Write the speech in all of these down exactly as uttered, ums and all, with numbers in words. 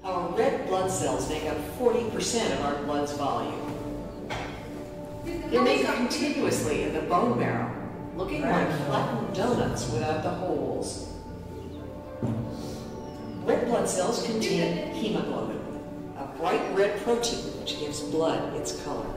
Our red blood cells make up forty percent of our blood's volume. They make continuously in the bone marrow, looking like flattened donuts without the holes. Red blood cells contain hemoglobin, a bright red protein which gives blood its color.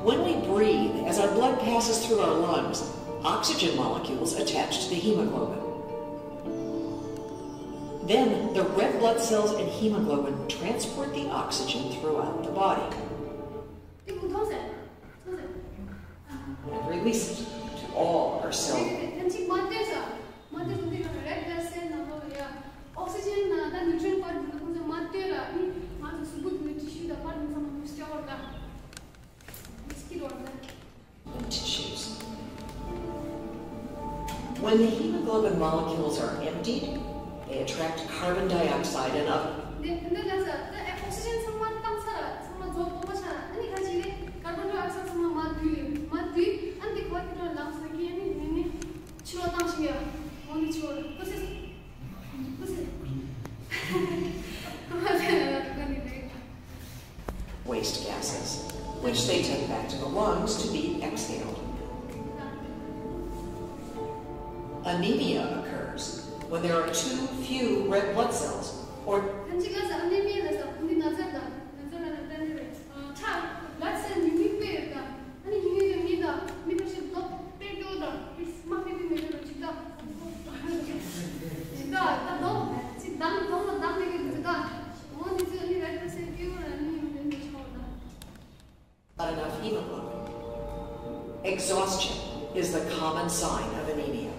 When we breathe, as our blood passes through our lungs, oxygen molecules attach to the hemoglobin. Then the red blood cells and hemoglobin transport the oxygen throughout the body and release it to all our cells. Tissues. When the hemoglobin molecules are emptied, they attract carbon dioxide and other. འདི་འདི་ལ་ས་ད་ཨོག་སི་ཇན་ཚང་མ་བཏང་ཚར་ར་ཚང་མ་རྫོགས་པོ་མ་ཆགས་ར། ཨ་ནི་ཁ་ཅིག་ནི་ཀར་བོན་ཌའི་ཨོག་སའིཌ་ཚང་མ་མར་བསྡུས་ལེ། མར་བསྡུས་ཨ་ནི་འདི་གོ་ཁྱེར་ལངས་ས་ཀི་ཨ་ནི་འདི་ནི་ཕྱི་ལོགས་བཏང་ཤིང་ཡ། འོ་ནི་ཕྱི་ལོགས་ལ་ཀུ་སི་ཀུ་སི། Waste gases, which they take back to the lungs to be exhaled. Anemia occurs when there are too few red blood cells or Not enough hemoglobin. Exhaustion is the common sign of anemia.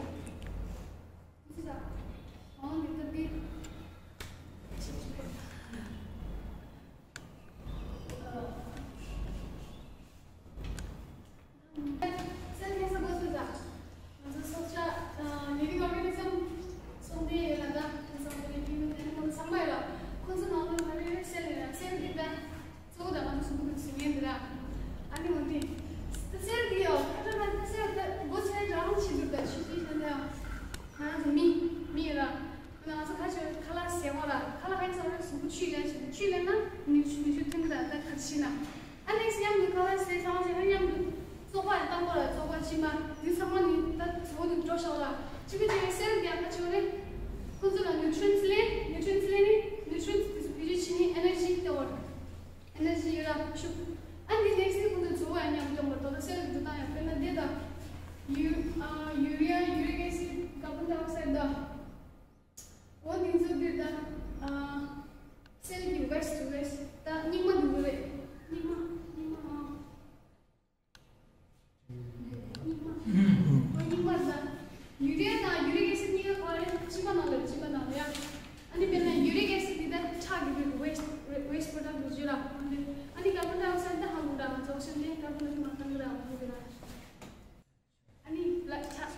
གཙོ་བོ་དང་ང་ཚོ་གཟུགས་པོ་གི་གཟུགས་བརྙན་འདི་ར། ཨ་ནི་འོན་ཏེ། ད་སེལ་འདི་ཡོད་ཁ་ཏ་ན་ད་སེལ་ད་སྒོ་ཚད་རང་ཞིག་འདུག་ད་ཆུ་ཆུ་ཆ་ན་ང་ཚོ་མི་མི་ཡོད་ར། ང་ཚོ་ཁ་ཆུ་ཁ་ལག་ཟས་གོ་ར། ཁ་ལག་ཧན་ས་ར་གཟུགས་པོ་ཆུ་ལེན་ཞིག་ཆུ་ལེན་ན་ནུས་ཆུ་ནུས་ཆུ་ཐོན་ད་ད་ཁ་ཆི་ན། ཨ་ནེ་སི་མཉམ་དུ་ཁ་ལག་ཟས་ཚང་ཞིག་ཨ་མཉམ་དུ་བཙོག་པ་ཡང་བཏང་གོ་ར། བཙོག་པ་ཕྱི་མ་འདི་ཚང་མ་ནི་ད་གཙོ་བོ་དུ་འགྲོ་ཤོག་ར། ཆུ་ཁ་ཆུ་སེལ་རྒྱག་ཁ་ཆུ་རེ། ཁོ་ཚོ་ལ་ནུས་ཆུན་ཚི་ལེ་ནུས་ཆུན་ཚི་ལེ་ནི་ནུས་ཆུན་ཚི་དེ་ཚོ་བེད་སྤྱོད་བྱེད་ནི་ཨེ་ནར་ཇི་སྟེ་བར། ཨེ་ནར་ཇི་ཡོད་ར་ཤུགས། ཨ་འདི་ལེགས་སི་ཁོང་ཚོ་བཟོ་བ་ཡང་ཉམས་སྐྱོང་བར་དོ་ད་སེལ་འགྲོ་སྟངས་ཡང་དཔེར་ན་འདི་དང་ཡུ་ཨ་ཡུ་རི་ཡ་ཡུ་རིག་ཨེ་སིད་ཀར་བོན་ཌའི་ཨོག་སའིད་དང་། འོ་འདི་ཚོ་འདི་དང་ཨ་སེལ་གྱི་ཝེསི་ཊི་ཝེསི་ཊི་ད་རྙིང་མ་འདུག་གི་རེད། རྙིང་མ་རྙིང་མ་ཨ། རྙིང་མ། རྙིང་མ་ཟ། ཡུ་རི་ཡ་དང་ཡུ་རིག་ཨེ་སིད་གཉིས་ཀ་ག་རེ་གཅིག་པ་ནང་ལ་གཅིག་པ་ནང་ལ་ཡ། ཨ་ནི་དཔེར་ན་ཡུ་རིག་ཨེ་སིད་འདི་ད་ཁྲག་གི་ཝེསི་ཊི་ཝེསི་ཊི་པོ་ཌག་ཊི་བརྗོད་ར། ཨ་ནི་ཀར་བོན་ཌའི་ཨོག་སའིད་ད་ཧ་གོ་ར་རྫོགས་ཤིང་དེ་ཀར་བོན་ཌའི་ཨོག་སའིད་མ་ཁང་གི་ར་ཧ་གོ་ར། ཨ་ནི་ལ་ཁྲག་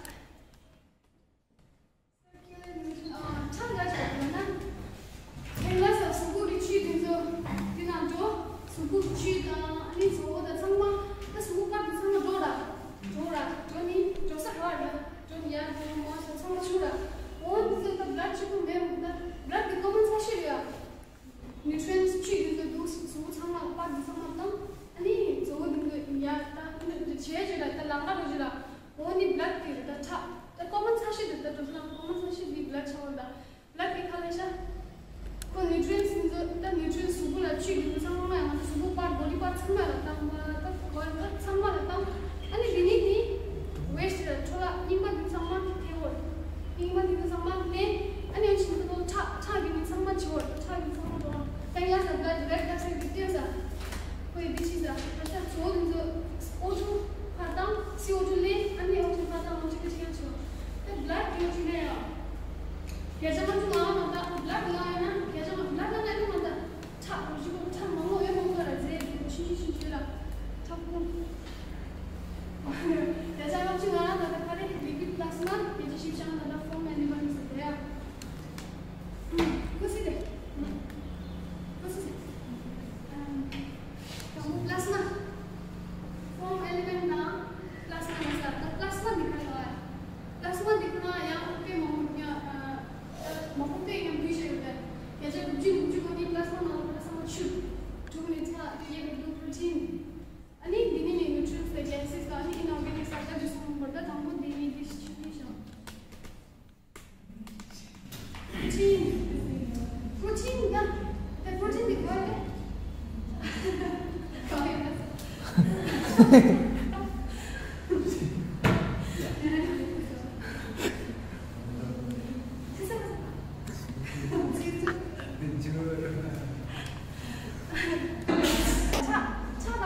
ཕྱག་ཕྱག་དང་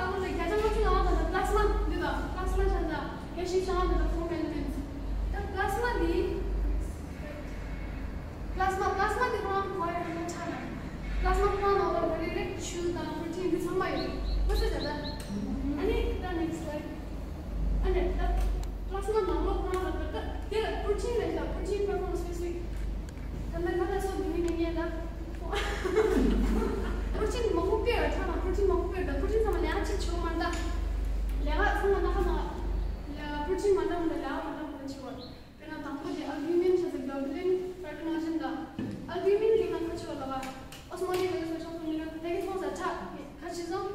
པོ་ལ་བརྒྱ་ཆ་ལྔ་བཅུ་ལ་དང་པོ་པླ་སྨ་འདི་དང་པླ་སྨ་ཤ་ཟ་བརྒྱ་བཞི་ཤ་ལྔ་དང་ཕོར་ཨེ་ལི་མེན་ཊི། ད་པླ་སྨ་འདི་པླ་སྨ་པླ་སྨ་འདི་ཁོ་རང་གོ་ཡ་ཡོད་ན་ཆ་ན། པླ་སྨ་ཁོ་རང་ནང་ལ་ག་རེ་རེད། ཆུ་དང་པྲོ་ཊིན་འདི་ཚང་མ་ཡོད་རེད། ཁོ་ཚོས་ད་ལྟ་ཨ་ནི་ད་ནེག་སི་ལའིཌ། ཨ་ནི་ད་པླ་སྨ་ནང་ལོགས་ཁོ་རང་ལ་ད་ལྟ་དེ་ལ་པྲོ་ཊིན་རེད། ད་པྲོ་ཊིན་པར་ཕོར་མན་སི་སྤེ་སི་ཕིག་ད་ལྟ་ཁ་ལག་སོགས་འདི་མི་མི་ཉན་ད། པྲོ་ཊིན་མང་པོ་སྤེལ་བ་ཆ་ན་པྲོ་ཊིན་མང་པོ་སྤེལ་ད་པྲོ་ཊིན་ཚང་མ་ལས་ཀ་གཅིག་བྱེད་མ་ད། ལས་ཀ་ཚང་མ་ན་ཁ་ན་པྲོ་ཊིན་མ་འདྲ་མ་འདྲ་ལས་ཀ་མ་འདྲ་མ་འདྲ་བྱེད་པ། དཔེར་ན་དང་པོ་དེ་ཨལ་བུ་མིན་ཆ་ཚིག་གློ་བུ་ལིན་ཕེ་རེ་ཀི་ནོ་ཇིན་དང་། ཨལ་བུ་མིན་དེ་ན་ཁ་ཆེ་བ་ལ་བ་ཨོ་སི་མོ་ཊིག་ལ་སོ་ཆོག་ཏུ་མི་ར་དེ་གི་མཐོང་ས་ཁྲག་ཁ་ཆེ་སོང་།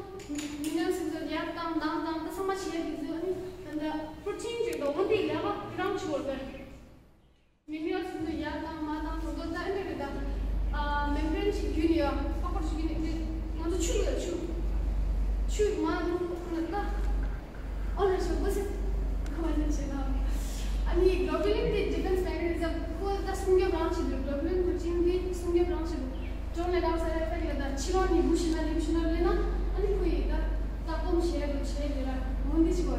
མི་ནལ་སིང་ཚོ་ཡར་བཏང་ནང་བཏང་ད་ཚང་མ་བྱེད་ཡ་དེ་ཚོ་ཨ་ནི་ད་ལྟ་པྲོ་ཊིན་ཅིག་དང་འོན་ཏེ་ལས་ཀ་དེ་རང་བྱེད་བར་བས། མི་ནལ་སིང་ཚོ་ཡར་བཏང་མར་བཏང་དོ་དོ་ད་ཨ་ནི་རེད་ད། ཨ་མེམ་བྷ་རེན་ཅིག་བརྒྱུད་ནས་ཡ་ཕ་ཁོར་ཅིག་བརྒྱུད་ནས་དེ་ང་ཚོ་ཆུ་ཡ་ཆུ་ཆུ་མ་ནུ་ཁོ་ན་ད། ཨོ་ན་ཤོ་གོ་སི་ཁ་མ་ནི་ཆེ་ན། ཨ་ནི་གློ་བུ་ལིན་དེ་ཌི་ཕེན་སི་མེ་ཁ་ནི་ཛམ་ཁོ་ད་སྲུང་སྐྱོབ་རང་བྱེད་དུས་གློ་བུ་ལིན་པྲོ་ཊིན་དེ་སྲུང་སྐྱོབ་རང་བྱེད་དུས་ཇོན་ལེ་ཌའོ་སེ་རེ་ཕེ་ལེ་ད་ཕྱི་རོལ་ནས་འབུ་ཤི་ན་ནས་འབུ་ཤི་ན་ལེ་ན་ཨ་ནི་ཁོ་ཡི་ད་ད་ཀོམ་ཞེ་རུ་ཆེ་ལེ་ར་འོན་ཏེ་ཆི་བ་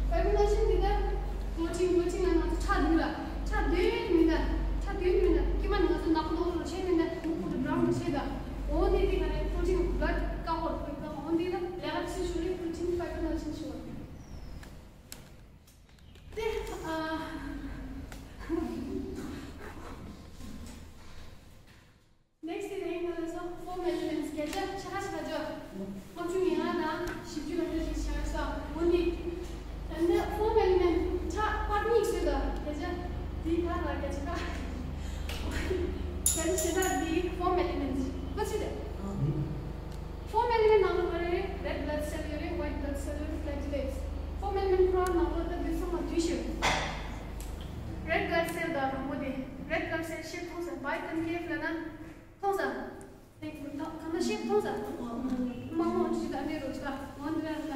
ཕའི་བྷ་རི་ནོ་ཇིན་དེ་ད་པྲོ་ཊིན་པྲོ་ཊིན་ལ་ང་ཚོ་ཁྲག་འདུག་ར་ཁྲག་འདུས་མི་ད་ཁྲག་འདུས་མི་ད་ཀྱི་མ་ནི་ང་ཚོ་ནག་པོ་ནག་པོ་རུ་ཆེ་མི་ད་སྨུག་པོ་དུ་བྲང་རུ་ཆེ་ད། འོ་དེ་དེ་ག་རེ་པྲོ་ཊིན་བྷ་ལཌ་ཀ་ཧོར་པོའི་ཀ་འོ་དེ་ལ་ལས་ཀ་སུ་ཞུ་རེ་པྲོ་ཊིན་ཕའི་བྷ་རི་ནོ་ཇིན་ཞུ་བ་དེ། ཨ་ནེག་སི་དེ་ཡིན་ན་ལ་སོ་ཕོར་མེ་ལི་མེན་ཊི་བརྒྱ་ཆ་ཆ་ཁ་ཆ་ཁ་ཅོ། ཁོ་ཆུ་ཡིན་ང་དང་ཞིབ་འཇུག་ལ་འདྲ་ཞིག་བྱ་སོ་འོ་དེ། ད་ནི་ཕོར་མེ་ལི་མེན་ཊི་ཕྲ་པར་གཉིས་བཟོས་ད་བརྒྱ་ཆ་དེའི་ཁ་ལ་བརྒྱ་ཆ་ཁ། བརྒྱ་ཆ་ཞེ་དྲག་དེའི་ཕོར་མེ་ལི་མེན་ཊི་ལ་ཆེ་རེད། ཕོར་མེ་ལི་མེན་ཊི་ནང་ལ་ག་རེ་རེད། རེཌ་བྷ་ལཌ་སེལ་ཡོད་རེད། ཝའིཊ་བྷ་ལཌ་སེལ་ཡོད་རེད། པླེ་ཊི་ལེ་ཊི། ཕོར་མེ་ལི་མེན་ཊི་ཁོ་རང་ནང་ལ་ད་དེ་ཚང་མ་བསྡུས་ཤིག་རེཌ་བྷ་ལཌ་སེལ་དང་དང་པོ་དེ་རེཌ་བྷ་ལཌ་སེལ་ཤེབ་མཐོང་ས་བའི་ཀོན་ཀེབ་ལ་ན་མཐོང་ས། གང་ལ་ཤེབ་མཐོང་ས། མང་མང་ཅིག་ད་ནས་རོ་ཅིག་ད་འོན་ཏེ་ལ།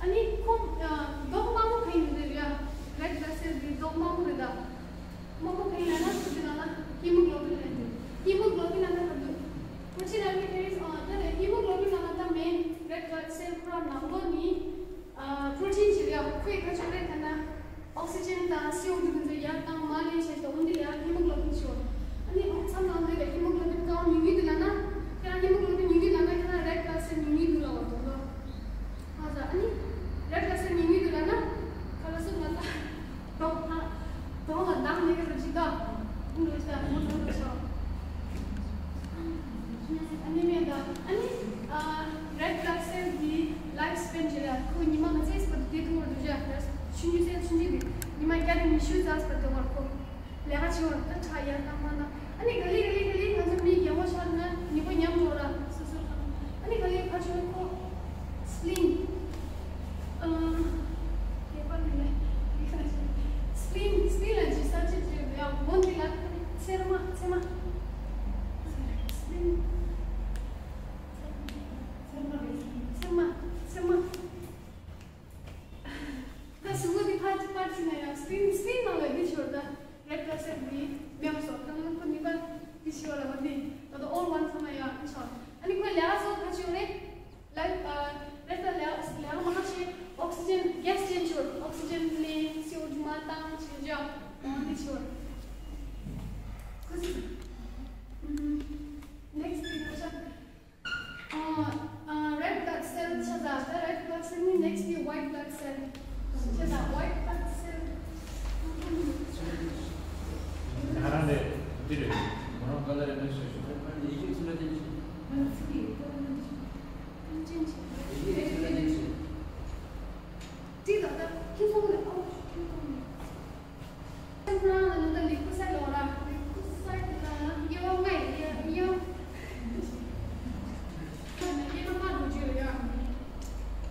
ཨ་ནི་ཁོང་མདོག་དམར་པོ་གང་ཡིན་རེད་ཡ། རེཌ་བྷ་ལཌ་སེལ་གྱི་མདོག་དམར་པོ་རེད་ད། དམར་པོ་གང་ཡིན་ལ་ན་སུ་དེ་ནང་ལ་ཧི་མོ་གློ་བིན་ལ་འདུག་ཧི་མོ་གློ་བིན་ལ་ན་ག་འདུག་པྲོ་ཊིན་ཨ་ནི་ཁེ་རིས་ཨ་ད་ནས་ཧི་མོ་གློ་བིན་ལ་ན་ད་མེན་རེཌ་བྷ་ལཌ་སེལ་ཁོ་རང་ནང་ལོགས་ནི་པྲོ་ཊིན་ཅིག་ཡ་ཁོའི་ཁ་ཕྱོགས་རེད་ད་ན། ཨོག་སི་ཇན་དང་སི་ཨོ་ཊུ་དེ་ཚོ་ཡར་བཏང་མར་ལེན་བྱས་ཏེ་འོན་ཏེ་ཡར་ཧི་མོ་གློ་བིན་ཤོར། ཨ་ནི་འོ་མཚམས་ནང་དེ་ལ་ཧི་མོ་གློ་བིན་གང་ཉུང་ཉུང་དུ་ལ་ན། ཁྱེད་རང་ཧི་མོ་གློ་བིན་ཉུང་ཉུང་ལ་ན་ཁྱེད་རང་རེཌ་བྷ་ལཌ་སེལ་ཉུང་ཉུང་དུ་ལ་བ་དོ་ལོ། ཨ་ཟ་ཨ་ནི་རེཌ་བྷ་ལཌ་སེལ་ཉུང་ཉུང་དུ་ལ་ན། ཁ་ལ་སུ་ང་ད་དོག་ཧ་དོག་ལ་མདངས་མེད་གི་རུ་ཅི་ད། འགྲོ་ཤ་མོ་ཚང་འགྲོ་ཤ། ཨ་ནི་མེད་ད། ཨ་ནི་རེཌ་བྷ་ལཌ་སེལ་གྱི་ལའིཕ་སི་པེན་ཇི་ལ་ཁོ་ཉི་མ་མ་ཚེས་པར་དེ་ཐུང་བར་འདུག་ཇ། ཆུང་ཆུང་སེལ་ཆུང་ཆུང་དེ་ཉི་མ་བརྒྱ་དང་ཉི་ཤུ་ཙམ་པར་དེ་བར་ཁོ་ལས་ཀ་བྱེད་བར་ད་ཁྲག་ཡར་བཏང་མ་བཏང་། ཨ་ནི་ག་ལེ་ག་ལེ་ག་ལེ་ང་ཚོ་མི་རྒན་མོ་ཆགས་ན་ཉི་མ་ཉམས་འགྲོ་ར་སོ་སོ་ཁ། ཨ་ནི་ག་ལེ་ཕ་ཆུང་ཁོ་སི་ལིང་། ཨ། ཁྱད་པར་མི་ལ། སི་ལིང་། སི་ལིང་ལ་ཇི་ས་ཅི་ཅི་ཡང་མོ་འདི་ལ་ཚེར་མ་ཚེར་མ། སི་ལིང་། ཚེར་མ་རེད། ཚེར་མ་ཚེར་མ། ད་གཟུགས་པོ་འདི་ཕར་ཕར་ཕྱིན་ན་ཡང་སི་ལིང་སི་ལིང་ནང་ལ་འདི་ཤོར་ད། རེཌ་བྷ་ལཌ་སེལ་འདི་མེད་པ་སོ་ད་ང་ཁོ་ནི་པ་འདི་ཤོར་ལ་བ་འདི་ད་ད་ཨོལ་ཝན་ཚང་མ་ཡང་འདི་ཤོར། ཨ་ནི་ཁོའི་ལས་ཀ་སོ་ཁ་ཆེ་རེད། ལ་ཨ་རེད་ད་ལ་ལ་མ་ཤེས། ཨོག་སི་ཇན་གེ་སི་ཅན་ཆོར། ཨོག་སི་ཇན་ལེན་སི་ཨོ་ཊུ་མ་བཏང་ཆེ་ཇ་འོང་འདི་ཆོར། ཁུ་སི། ནེགསི་ཊི་ཁ་ཤ། ཨ་ཨ་རེཌ་བྷ་ལཌ་སེལ་ཆ་ད་ད་རེཌ་བྷ་ལཌ་སེལ་ནི་ནེགསི་ཊི་ཝའིཊ་བྷ་ལཌ་སེལ་ཆ་ད་ཝའིཊ་བྷ་ལཌ་སེལ། ང་རང་རེད་འདི་རེད། ང་རང་ག་ལ་རེད་ནས་ཤོད་ཤོད། ཨེ་ཇེན་ཊི་ཚུལ་ལ་བརྟེན་ཅིང་། ཏི་ད་ད་ཁྱེད་ཚོ་ལ་ཨོ་ཁྱེད་ཚོ་ལ། ཁྱེད་ཚོ་ལ་ད་ལི་ཁུ་སའི་ལོ་ར་ལི་ཁུ་སའི་ལ་ཡོ་ངའི་ཡོ་ཡོ། ཁྱེད་ཚོ་མ་འགྲོ་རྒྱུ་ཡོད་ཡ།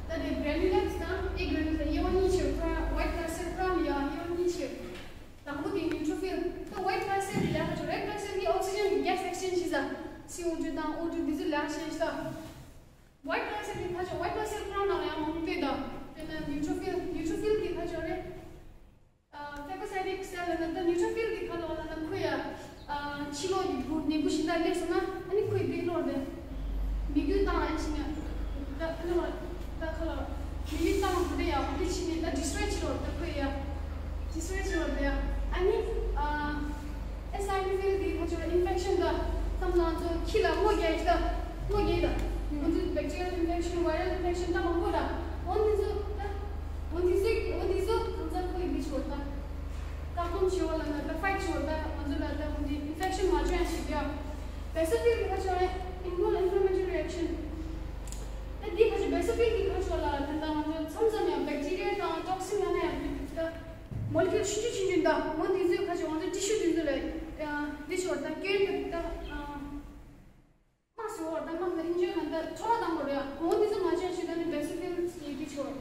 ད་དེ་གྷ་རེ་ནུ་ལེ་ཊི་དང་ཨེ་གྷ་རེ་ནུ་ལེ་ཊི་ཡོ་གཉིས་ཆེ་ཁ་ཝའིཊ་ཀ་སེལ་ཁ་ཡ་ཡོ་གཉིས་ཆེ། དང་པོ་དེ་ནིའུ་ཊྲོ་ཕིལ། ད་ཝའིཊ་བྷ་ལཌ་སེལ་གྱི་ལས་ཀ་ཆོ་རེཌ་བྷ་ལཌ་སེལ་གྱི་ཨོག་སི་ཇན་གྱི་གེ་སི་ཨེག་སི་ཅེན་ཇི་བྱེད་ས། སི་ཨོ་ཊུ་དང་ ཁ་ཆོ་ཝའི་ཊི་བི་ལ་སེལ་ཁོ་རང་ནང་ལ་ཡང་མང་པོ་དཔེ་དང་། དཔེར་ན་ནིའུ་ཊྲོ་ཕིལ། ནིའུ་ཊྲོ་ཕིལ་གྱི་ཁ་ཆོ་རེད། ཕེ་གོ་སའི་ཊིག་སེལ་ལ་ན་ད་ནིའུ་ཊྲོ་ཕིལ་གྱི་ཁ་ལོ་ལ་ན་ཁོ་ཡ། ཕྱི་ལོགས་ཀྱི་བུ་ནད་འབུ་གཞན་དག་སླེབས་སོང་ན་ཨ་ནི་ཁོས་དེ་ལོར་དེ་མི་རྒྱུ་བཏང་ཨ་ཕྱིན་ཡ། ད་ཨ་ནི་ད་ཁ་ལོ་མི་རྒྱུ་བཏང་དེ་ཡ་དེ་ཕྱིན་ནས་ད་ཌི་སི་ཊྲོའི་ཕྱི་ལོར་ད་ཁོས་ཡ། ཌི་སི་ཊྲོའི་ཕྱི་ལོར་དེ་ཡ། ཨ་ནི་ཨེ་སི་ཨའི་ཝི་ཕིལ་དེ་ཁ་ཆོ་ཨིན་ཕེག་ཤན་ད་ཙམ་ལ་ཚོ་ཁྱི་ལ་སྔོ་རྒྱག་ཡ་ད་སྔོ་རྒྱག་ཡ་ད་ང་ཚོ་བེག་ཊི་རི་ཡལ་ཨིན་ཕེག་ཤན། བའི་རལ་ཨིན་ཕེག་ཤན་ད་མང་པོ་ར། འོ་འདི་ཚོ་ད། འོ་འདི་ཚོ་འོ་འདི་ཚོ་གང་ཟག་ཁོ་ཡི་འདི་ཆོར་ད། བཀག་སྡོམ་བྱེད་འོ་ལ་ན་ད་ཕའིཊ་བྱེད་འོ་ད་ང་ཚོ་ལ་ད་འོ་འདི་ཨིན་ཕེག་ཤན་མ་བྱུང་ཡ་ཞིག་ཡ། བེ་སོ་ཕིལ་གྱི་ཁ་ཕྱོགས་ཨིན་ཝོལ་ཨིན་ཕ་ལ་མེ་ཊོ་རི་རི་ཨེག་ཤན། ད་འདི་ཁ་ཕྱོགས་བེ་སོ་ཕིལ་གྱི་ཁ་ཕྱོགས་ལ་ད་ད་ང་ཚོ་མཚམས་མཚམས་ཡང་བེག་ཊི་རི་ཡ་དང་ཊོག་སིན་ལ་ན་ཡང་འདི་ད། མོ་ལེ་ཀིའུ་ལ་ཆུང་ཆུང་ཆུང་ཆུང་ད་འོ་འདི་ཚོའི་ཁ་ཕྱོགས་ང་ཚོ་ཊི་ཤུ་འདི་ཚོ་ལ་འདི་ཆོར་ད་སྐྱོན་ད་ད། དམག་ཟེར་བ་དང་དམག་ལ་ཨིན་ཇུ་ལ་འདི་ཚོ་ལ་བཏང་དགོས་རེད། འོ་འདི་ཚོ་མ་བྱས་ཤིག་ད་ནི་བེ་སོ་ཕིལ་ཡི་གེ་ཆོག་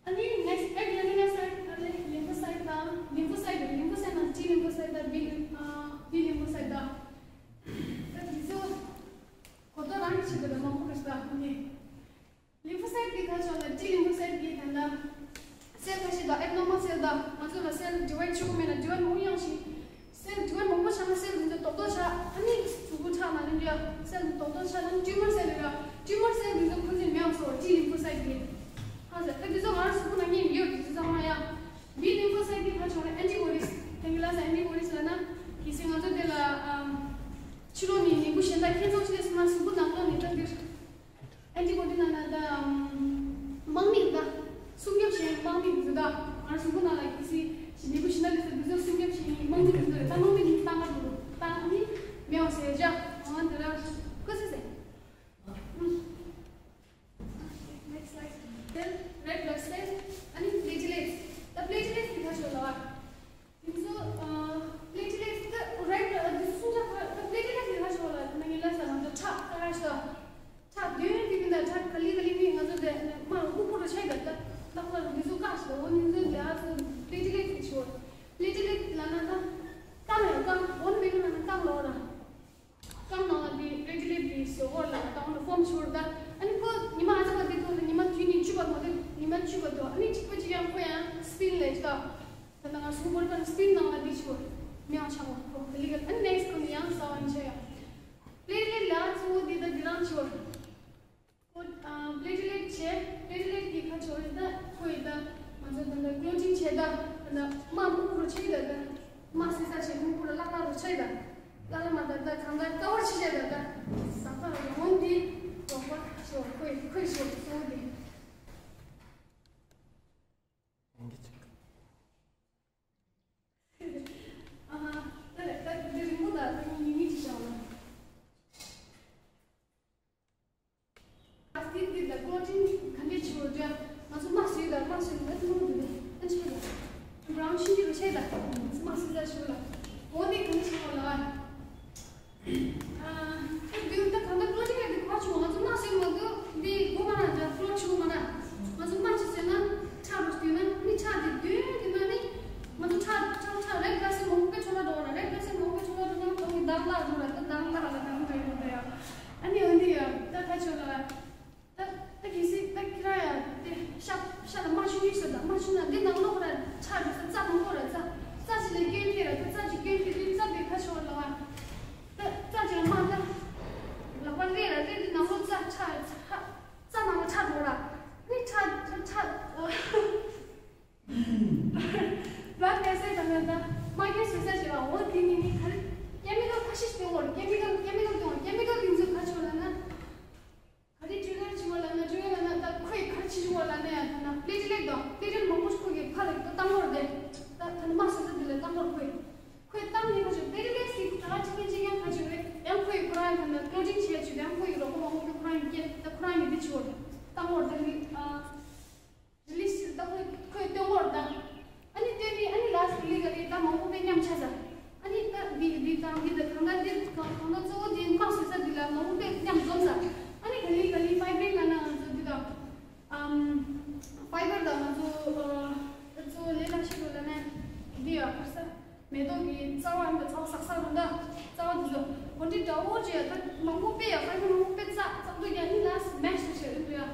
ཨ་ནི་ནེག་སི་ཊི་ཨེག་གྷ་རེ་ནུ་ལ་སའིཊ། ཨ་ནི་ལིམ་ཕོ་སའིཊ་དང་། ལིམ་ཕོ་སའིཊ་ལིམ་ཕོ་སའིཊ་དང་ཊི་ལིམ་ཕོ་སའིཊ་དང་བི་ཨ་བི་ལིམ་ཕོ་སའིཊ་དང་། ད་འདི་ཚོ་གོ་རྟོགས་རང་གིས་བྱེད་དགོས་རེད། མང་པོ་གི་ས་ཨ་ནི། ལིམ་ཕོ་སའིཊ་གི་ཁ་ཕྱོགས་ལ་ཊི་ལིམ་ཕོ་སའིཊ་གི་ད་ལྟ་སེལ་ཁ་ཤས་དང་ཨེབ་ནོར་མལ་སེལ་དང་ང་ཚོ་ལ་སེལ་ཌི་བའིཌ་བྱེད་དགོས་མེད་ན་ཌི་བའིཌ་མང་པོ་ཡོང་ཞིང་། སེལ་ཌི་བའིཌ་མང་པོ་ཆགས་ན་སེལ་འདི་ཚོ་རྡོག་རྡོག་ཆགས། ཨ་ནི་གཟུགས་པོ་ཁྲག་ནང་ནས་འདྲ་སེལ་འདི་རྡོག་རྡོག་ཆགས་ན་ཊིའུ་མར་སེལ་རེད་ར། ཊིའུ་མར་སེལ་འདི་ཚོ་ཁོ་ཚོས་མེད་པ་བཟོ་བ་ཊི་ལིམ་ཕོ་སའིཊ་གི་ཧ་ཟེར། ད་འདི་ཚོ་ང་རང་གཟུགས་པོ་ནང་ཉིད་ཡོད། འདི་ཚོ་ཚང་མ་ཡ། བི་ལིམ་ཕོ་སའིཊ་གི་ཁ་ཕྱོགས་ལ་ཨན་ཊི་བོ་ཌིས། དེང་གི་ལ་ས་ཨན་ཊི་བོ་ཌིས་ལ་ན་གལ་སྲིད་ང་ཚོ་དེ་ལ་ཨམ་ཕྱི་ལོགས་ནས་ནད་འབུ་གཞན་དག་ཁྱེར་སོང་ཅི་ལས་སོང་ན་གཟུགས་པོ་ནང་ལོགས་ནས་ད་འདིར། ཨན་ཊི་བོ་ཌི་ནང་ན་ད་དམག་མི་ད་སྲུང་སྐྱོབ་བྱེད་དམག་མི་འདུག་ད། ང་རང་གཟུགས་པོ་ནང་ལ་གལ་སྲིད་ཞི་ནད་འབུ་ཞི་ན་ལས་ས་འདི་ཚོ་སྲུང་སྐྱོབ་བྱེད་མཁན་དམག་མི་འདུག་ད། དམག་མི་འདི་ཏང་ག་འདུག་ཏང་ནི་མེད་པ་ཟེར་བྱ། ང་དེ་ལ་ཁོ་ཚོ་ཟེར། Next slide. Then red blood cell. ཨ་ནི་platelets. ད་platelets འདི་ཁ་ཕྱོགས་ལ་བ། འདི་ཚོ་ཨ་platelets ད་རེཌ་འདི་ཚོ་ཆ་ཁ་ད་platelets འདི་ཁ་ཕྱོགས་ལ་ད་ང་ལ་ས་ལམ་ད་ཁྲག་ཀ་ར་ཤ། ཁྲག་བདུན་འདི་གི་ད་ཁྲག་ག་ལི་ག་ལི་མི་ང་ཚོ་དེ་མ་རུ་ཀུ་ཀུ་རུ་ཆའི་ད་ད་ལག་ལ་རུ་འདི་ཚོ་ཀ་ཤ་འོ་འདི་ཚོ་ལ་ཚོ་platelets ཆོ། platelets ལ་ན་ད་ཀ་ལ་ཡོད་ཀ་འོ་ནི་མི་གི་ན་ན་ཀ་ལོ་ར། རྐང་ནང་ལ་དེ་platelet དེ་ཟེར་བ་ལ་ད་འོ་ན་form ཆུར་ད། ཨ་ནི་ཁོ་ཉི་མ་ཨ་ཙི་བ་དེ་ཐོག་ལ་ཉི་མ་དུས་ནི་བཅུ་པ་མ་དེ་ཉི་མ་བཅུ་པ་དོ། ཨ་ནི་གཅིག་པ་གཅིག་ཡང་ཁོ་ཡང་spin ལས་ད། ད་ང་སུ་བོར་པ་spin ནང་ལ་དེ་ཆུར་མི་ཡང་ཆག་མ་ཁོ་ག་ལི་ག་ཨ་ནི་next ཁོ་ནི་ཡང་ས་བ་ཡིན་ཆ་ཡ། platelet ལ་གཙོ་བོ་དེ་ད་དེ་རང་ཆུར། ཨ་platelet བྱས། platelet གི་ཁ་ཕྱོགས་རེད་ད། ཁོ་ཡི་ད་ང་ཚོ་ད་ལྟ་clotting བྱས་ད། ད་ལྟ་དམར་སྨུག་པོ་རུ་ཆེ་ད་ད། དམར་སེར་ས་ཆེ་སྨུག་པོ་རུ་ཀླ་ཀླ་རུ་ཆེ་ད། ཀླ་ཀླ་མ་ད་ད་གང་ད་ཀ་བར་ཆེ་ཆེ་ད་ད། ས་ཁ་རུ་འོང་འདི་རོགས་པ་ཤོག་ཁོ་ཡི་ཁོ་ཡི་ཤོག་གཙོ་བོ་འདི། ཨ་ཧ། ད་ད་འདི་རིང་པོ་ད་ད་ངས་ཉིན་གཉིས་ཅིག་བྱ་བ། ཨ་སྟེ་འདི་ལ་ཀོ་ཊིན་ག་འདྲས་བྱེད་དགོས་འདྲ། ང་ཚོ་དམར་སེར་དང་དམར་སེར་ལ་ཐུན་མོང་དུ་ཨ་ཆེ་ལ། བྷ་རའུན་ཤིང་གི་རུ་ཆེ་ལ། དམར་སེར་ལ་ཞུ་ལ། འོ་འདི་ག་འདྲས་བྱེད་དགོས་ལ། ཨ་འདི་ད་གང་ལྟར་ཀོ་ཊིན་ལ་འདི་ག་བྱུང་ང་ཚོ་དམར་སེར་མ་འདུག་འདི་གོ་མ་ན་འདྲ་ཕོ་ལོ་ཊི་བྱུང་མ་ན། ང་ཚོ་དམར་ཆེ་ཟེར་ན་ཁྲག་རུ་བསྟུན་ན་ནི་ཁྲག་འདི་བདུན་འདི་ན་ནི། ང་ཚོ་ཁྲག་ཁྲག་ཁྲག་རེཌ་བྷ་ལཌ་སེལ་མང་པོ་དཔེ་འཕྲོ་བརླག་འགྲོ་བ་ན་རེཌ་བྷ་ལཌ་སེལ་མང་པོ་དཔེ་འཕྲོ་བརླག་འགྲོ་ན་ཁོང་གི་མདངས་བརླག་འགྲོ་ལ་ད་མདངས་བརླག་ལ་མདངས་འགྲོ་ཡོང་འདྲ་ཡ། ཨ་ནི་འོན་ཏེ་ཡ་ད་ད་ཁ་ཕྱོགས་ལ་ད་ད་གལ་སྲིད་ད་ཁྱེད་རང་ཡ་དེ་ཤ་ཤ་ལ་རྨ་ཆུ་ཡོད་ཟེར་ད་རྨ་ཆུ་ན་འདི་ནང་ལོགས་ལ་ཁྲག་རེད་ས་རྩ་མང་པོ་རེད་རྩ་རྩ་ཅིག་ལ་སྐྱོན་ཐེབས་རེད་ད་རྩ་ཅིག་སྐྱོན་ཐེབས་དུས་རྩ་དེ་ཁ་ཕྱོགས་ལ་བ་ད་རྩ་ཅིག་ལ་རྨ་ད་ལག་པ་ལས་ར་ལས་འདི་ནང་ལོགས་རྩ་ཁྲག་རྩ་ནང་ལ་ཁྲག་འགྲོ་ར་ནི་ཁྲག་ཁྲག་ཁྲག་བ་གལ་སྲིད་ད་ནི་ད་མ་གལ་སྲིད་ས་ཞིག་ལ་འོ་དེ་ནི་ནི་ག་རེ་ཀེ་མི་ཀལ་ཁ་ཤས་ཤིག་སྟོན་གོ་རེད། ཀེ་མི་ཀལ་ཀེ་མི་ཀལ་སྟོན་གོ་རེད། ཀེ་མི་ཀལ་དེ་ཚོ་ག་ཆོག་ལ་ན་ག་རེ་ཊི་རི་གར་བྱེད་གོ་ལ་ན་ཊི་རི་གར་ལ་ན་ད་ཁོས་ག་རེ་བྱེད་གོ་ལ་ན་ཡ་ད་ན་པི་ལེ་ཊི་ལེཊ་དང་པི་ལེ་ཊི་ལེཊ་མང་པོ་ཞིག་ཁོ་གི་ཕ་ལ་ད་བཏང་གོ་རེད། ད་ད་ནི་མ་སོ་སོ་དེ་ལ་བཏང་གོ་རེད། ཁོས་ཁོས་བཏང་ནས་ཁ་ཆོག་པི་ལེ་ཊི་ལེཊ་ཟེར་ད་ཅི་ཀན་ཅི་ཀན་ཁ་ཆོག་རེད། ཡང་ཁོས་ཁོ་རང་ཡ་ད་ན་ཀལ་ཊིང་བྱེད་ཆོག་ཡང་ཁོ་ཡི་རོགས་པ་མང་པོ་ཁོ་རང་ཡི་སྐད་ད་ཁོ་རང་ཡི་འདི་བྱེད་གོ་རེད། བཏང་གོ་རེད། ད་ནི་ཨ། རི་ལི་སི་ད་ཁོས་ཁོས་སྟོན་གོ་རེད་ད། ཨ་ནི་སྟོན་ནི་ཨ་ནི་ལ་སི་ལི་ག་རི་ད་མང་པོ་དཔེ་ཉམས་ཆག་ས། ཨ་ནི་ད་འདི་འདི་དང་འདི་ད་གང་ལྟར་འདི་གང་གང་ལྟར་གཙོ་བོ་འདི་མ་སོ་ས་འདི་ལ་མང་པོ་དཔེ་ཉམས་འཛོམས་ས། ཨ་ནི་ག་ལི་ག་ལི་ཕའི་བྷ་རིན་ལ་ན་ང་ཚོ་འདི་དང་། ཨམ། ཕའི་བར་ད་ང་ཚོ་ཨ་གཙོ་བོ་ལས་ཀ་ཤི་རུ་ལ་ནས་འདི་ཡ་ཁར་ས། མེ་ཏོག་གི་རྩ་བ་ཡིན་པ་རྩ་བ་ཟག་ཟག་རུ་འདྲ། རྩ་བ་འདི་ཚོ་གོ་འདྲི་འདྲ་བོ་བྱས་ད་མང་པོ་དཔེ་ཡ་ཕའི་བར་མང་པོ་དཔེ་ཙག་ཙག་འདུག་ཡ་ནི་ལ་སི་མེ་ཤི་བྱས་འདུག་ཡ།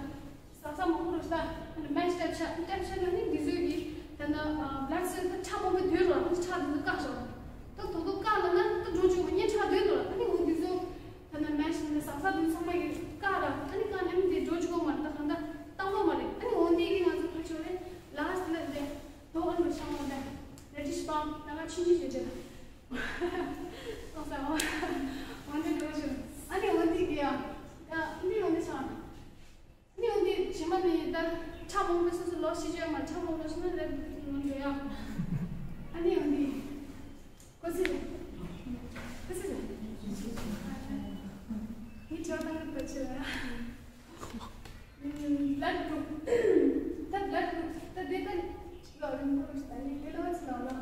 མ་ནི་ད་ཁྲ་མང་པོ་སོ་སོ་ལོ་ཤི་ཅོ་མ་ཁྲ་མང་པོ་སོ་ན་རེད་ལོ་འགྲོ་ཡ། ཨ་ནི་ཡང་ནི་ཀོ་སི་ཀོ་སི་ནི་ཁྲ་དང་གི་པ་ཆེ་ལ་ཡ། blood group ད་blood group ད་དེ་ད་ལོ་རིང་པོ་རུ་ད་ནི་དེ་ལོ་ཅི་ལོ་ལོ།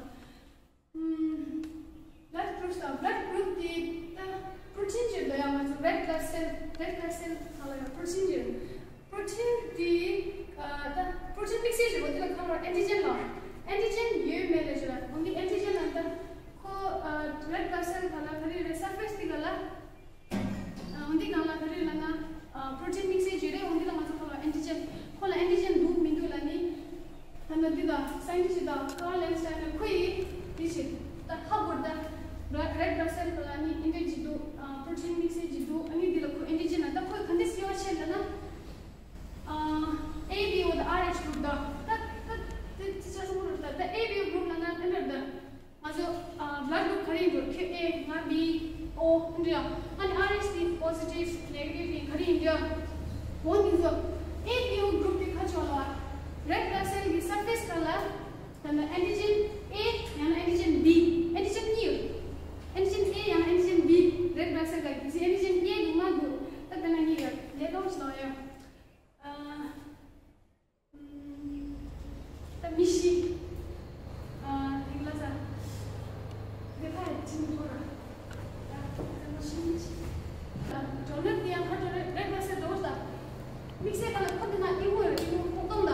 blood group དང་blood group དེ་ད་protein ཅིག་ལ་ཡང་ང་ཚོ་red blood cell red blood cell ཧ་ལ་ཡང་protein ཅིག protein དེ་ད་protein དམིགས་བསལ་ཅིག་ལོ་དེ་ལ་ཁ་ལོ་antigen ལ་antigen ཡོད་མེད་ལ་ཞུ་ལ་འོན་ཏེ་antigen ལ་ད་ཁོ་red blood cell ཧ་ལ་ག་རེ་རེད་surface དེ་ག་ལ། འོན་ཏེ་གང་ལ་ག་རེ་ལབ་ན་protein དམིགས་བསལ་ཅིག་རེད། འོན་ཏེ་ལ་ང་ཚོ་ཁོ་ལ་antigen ཁོ་ལ་antigen འདུག་མི་འདུག་ལ་ནི། ད་ནི་འདི་དང་scientist དང་Carl Landsteiner ཁོ་ཡིས་འདི་ཞིག་ད་ཧ་གོ་ད་red blood cell ཁོ་ལ་ནི་antigen ཅིག་འདུག protein དམིགས་བསལ་ཅིག་འདུག་ཨ་ནི་འདི་ལ་ཁོ་antigen ལ་ད་ཁོས་ག་འདྲ་སྐྱེ་བ་ཆེ་ལབ་ན། A B O ད་R H group ད་ད་ད་དེ་ཅི་ཆ་སོང་རུ་ད་ད་A B O group ལབ་ན་ཨ་འདྲ་ད། ང་ཚོ་blood group ག་རེ་ཡིན་འགྲོ། ཁྱོད་A ང་B O འདྲ་ཡང་ཨ་ནི་R H དེ་positive negative ཡིན་ག་རེ་ཡིན་འདྲ། འོ་འདི་ཚོ་A B O group དེ་ཁ་ཕྱོགས་ལ་red blood cell གི་surface ག་ལ་ད་ནི་antigen A ཡང་ན་antigen B antigen གཉིས་ཡོད། antigen A ཡང་antigen B red blood cell ག་གི་antigen A འདུག་མ་འདུག་ད་དེ་ན་གཉིས་ཡོད་ལས་ཀ་བྱེད་ཡོད། ད་མི་ཤི། ཨ་དེ་ལ་ས། དེ་ཕ་ཡི་ཅི་མི་ཁོ་ར། ད་མི་ཤི་མི་ཤི། ད་ཇོ་ནེ་དེ་ཡང་ཁ་ཇོ་ནེ་རེད་པ་སེ་དོ་ད། དམིགས་བསལ་ག་ལ་ཁོ་དེ་ན་ཨི་མོ་ཡོད་ཨི་མོ་ཁོ་གཏོང་ད།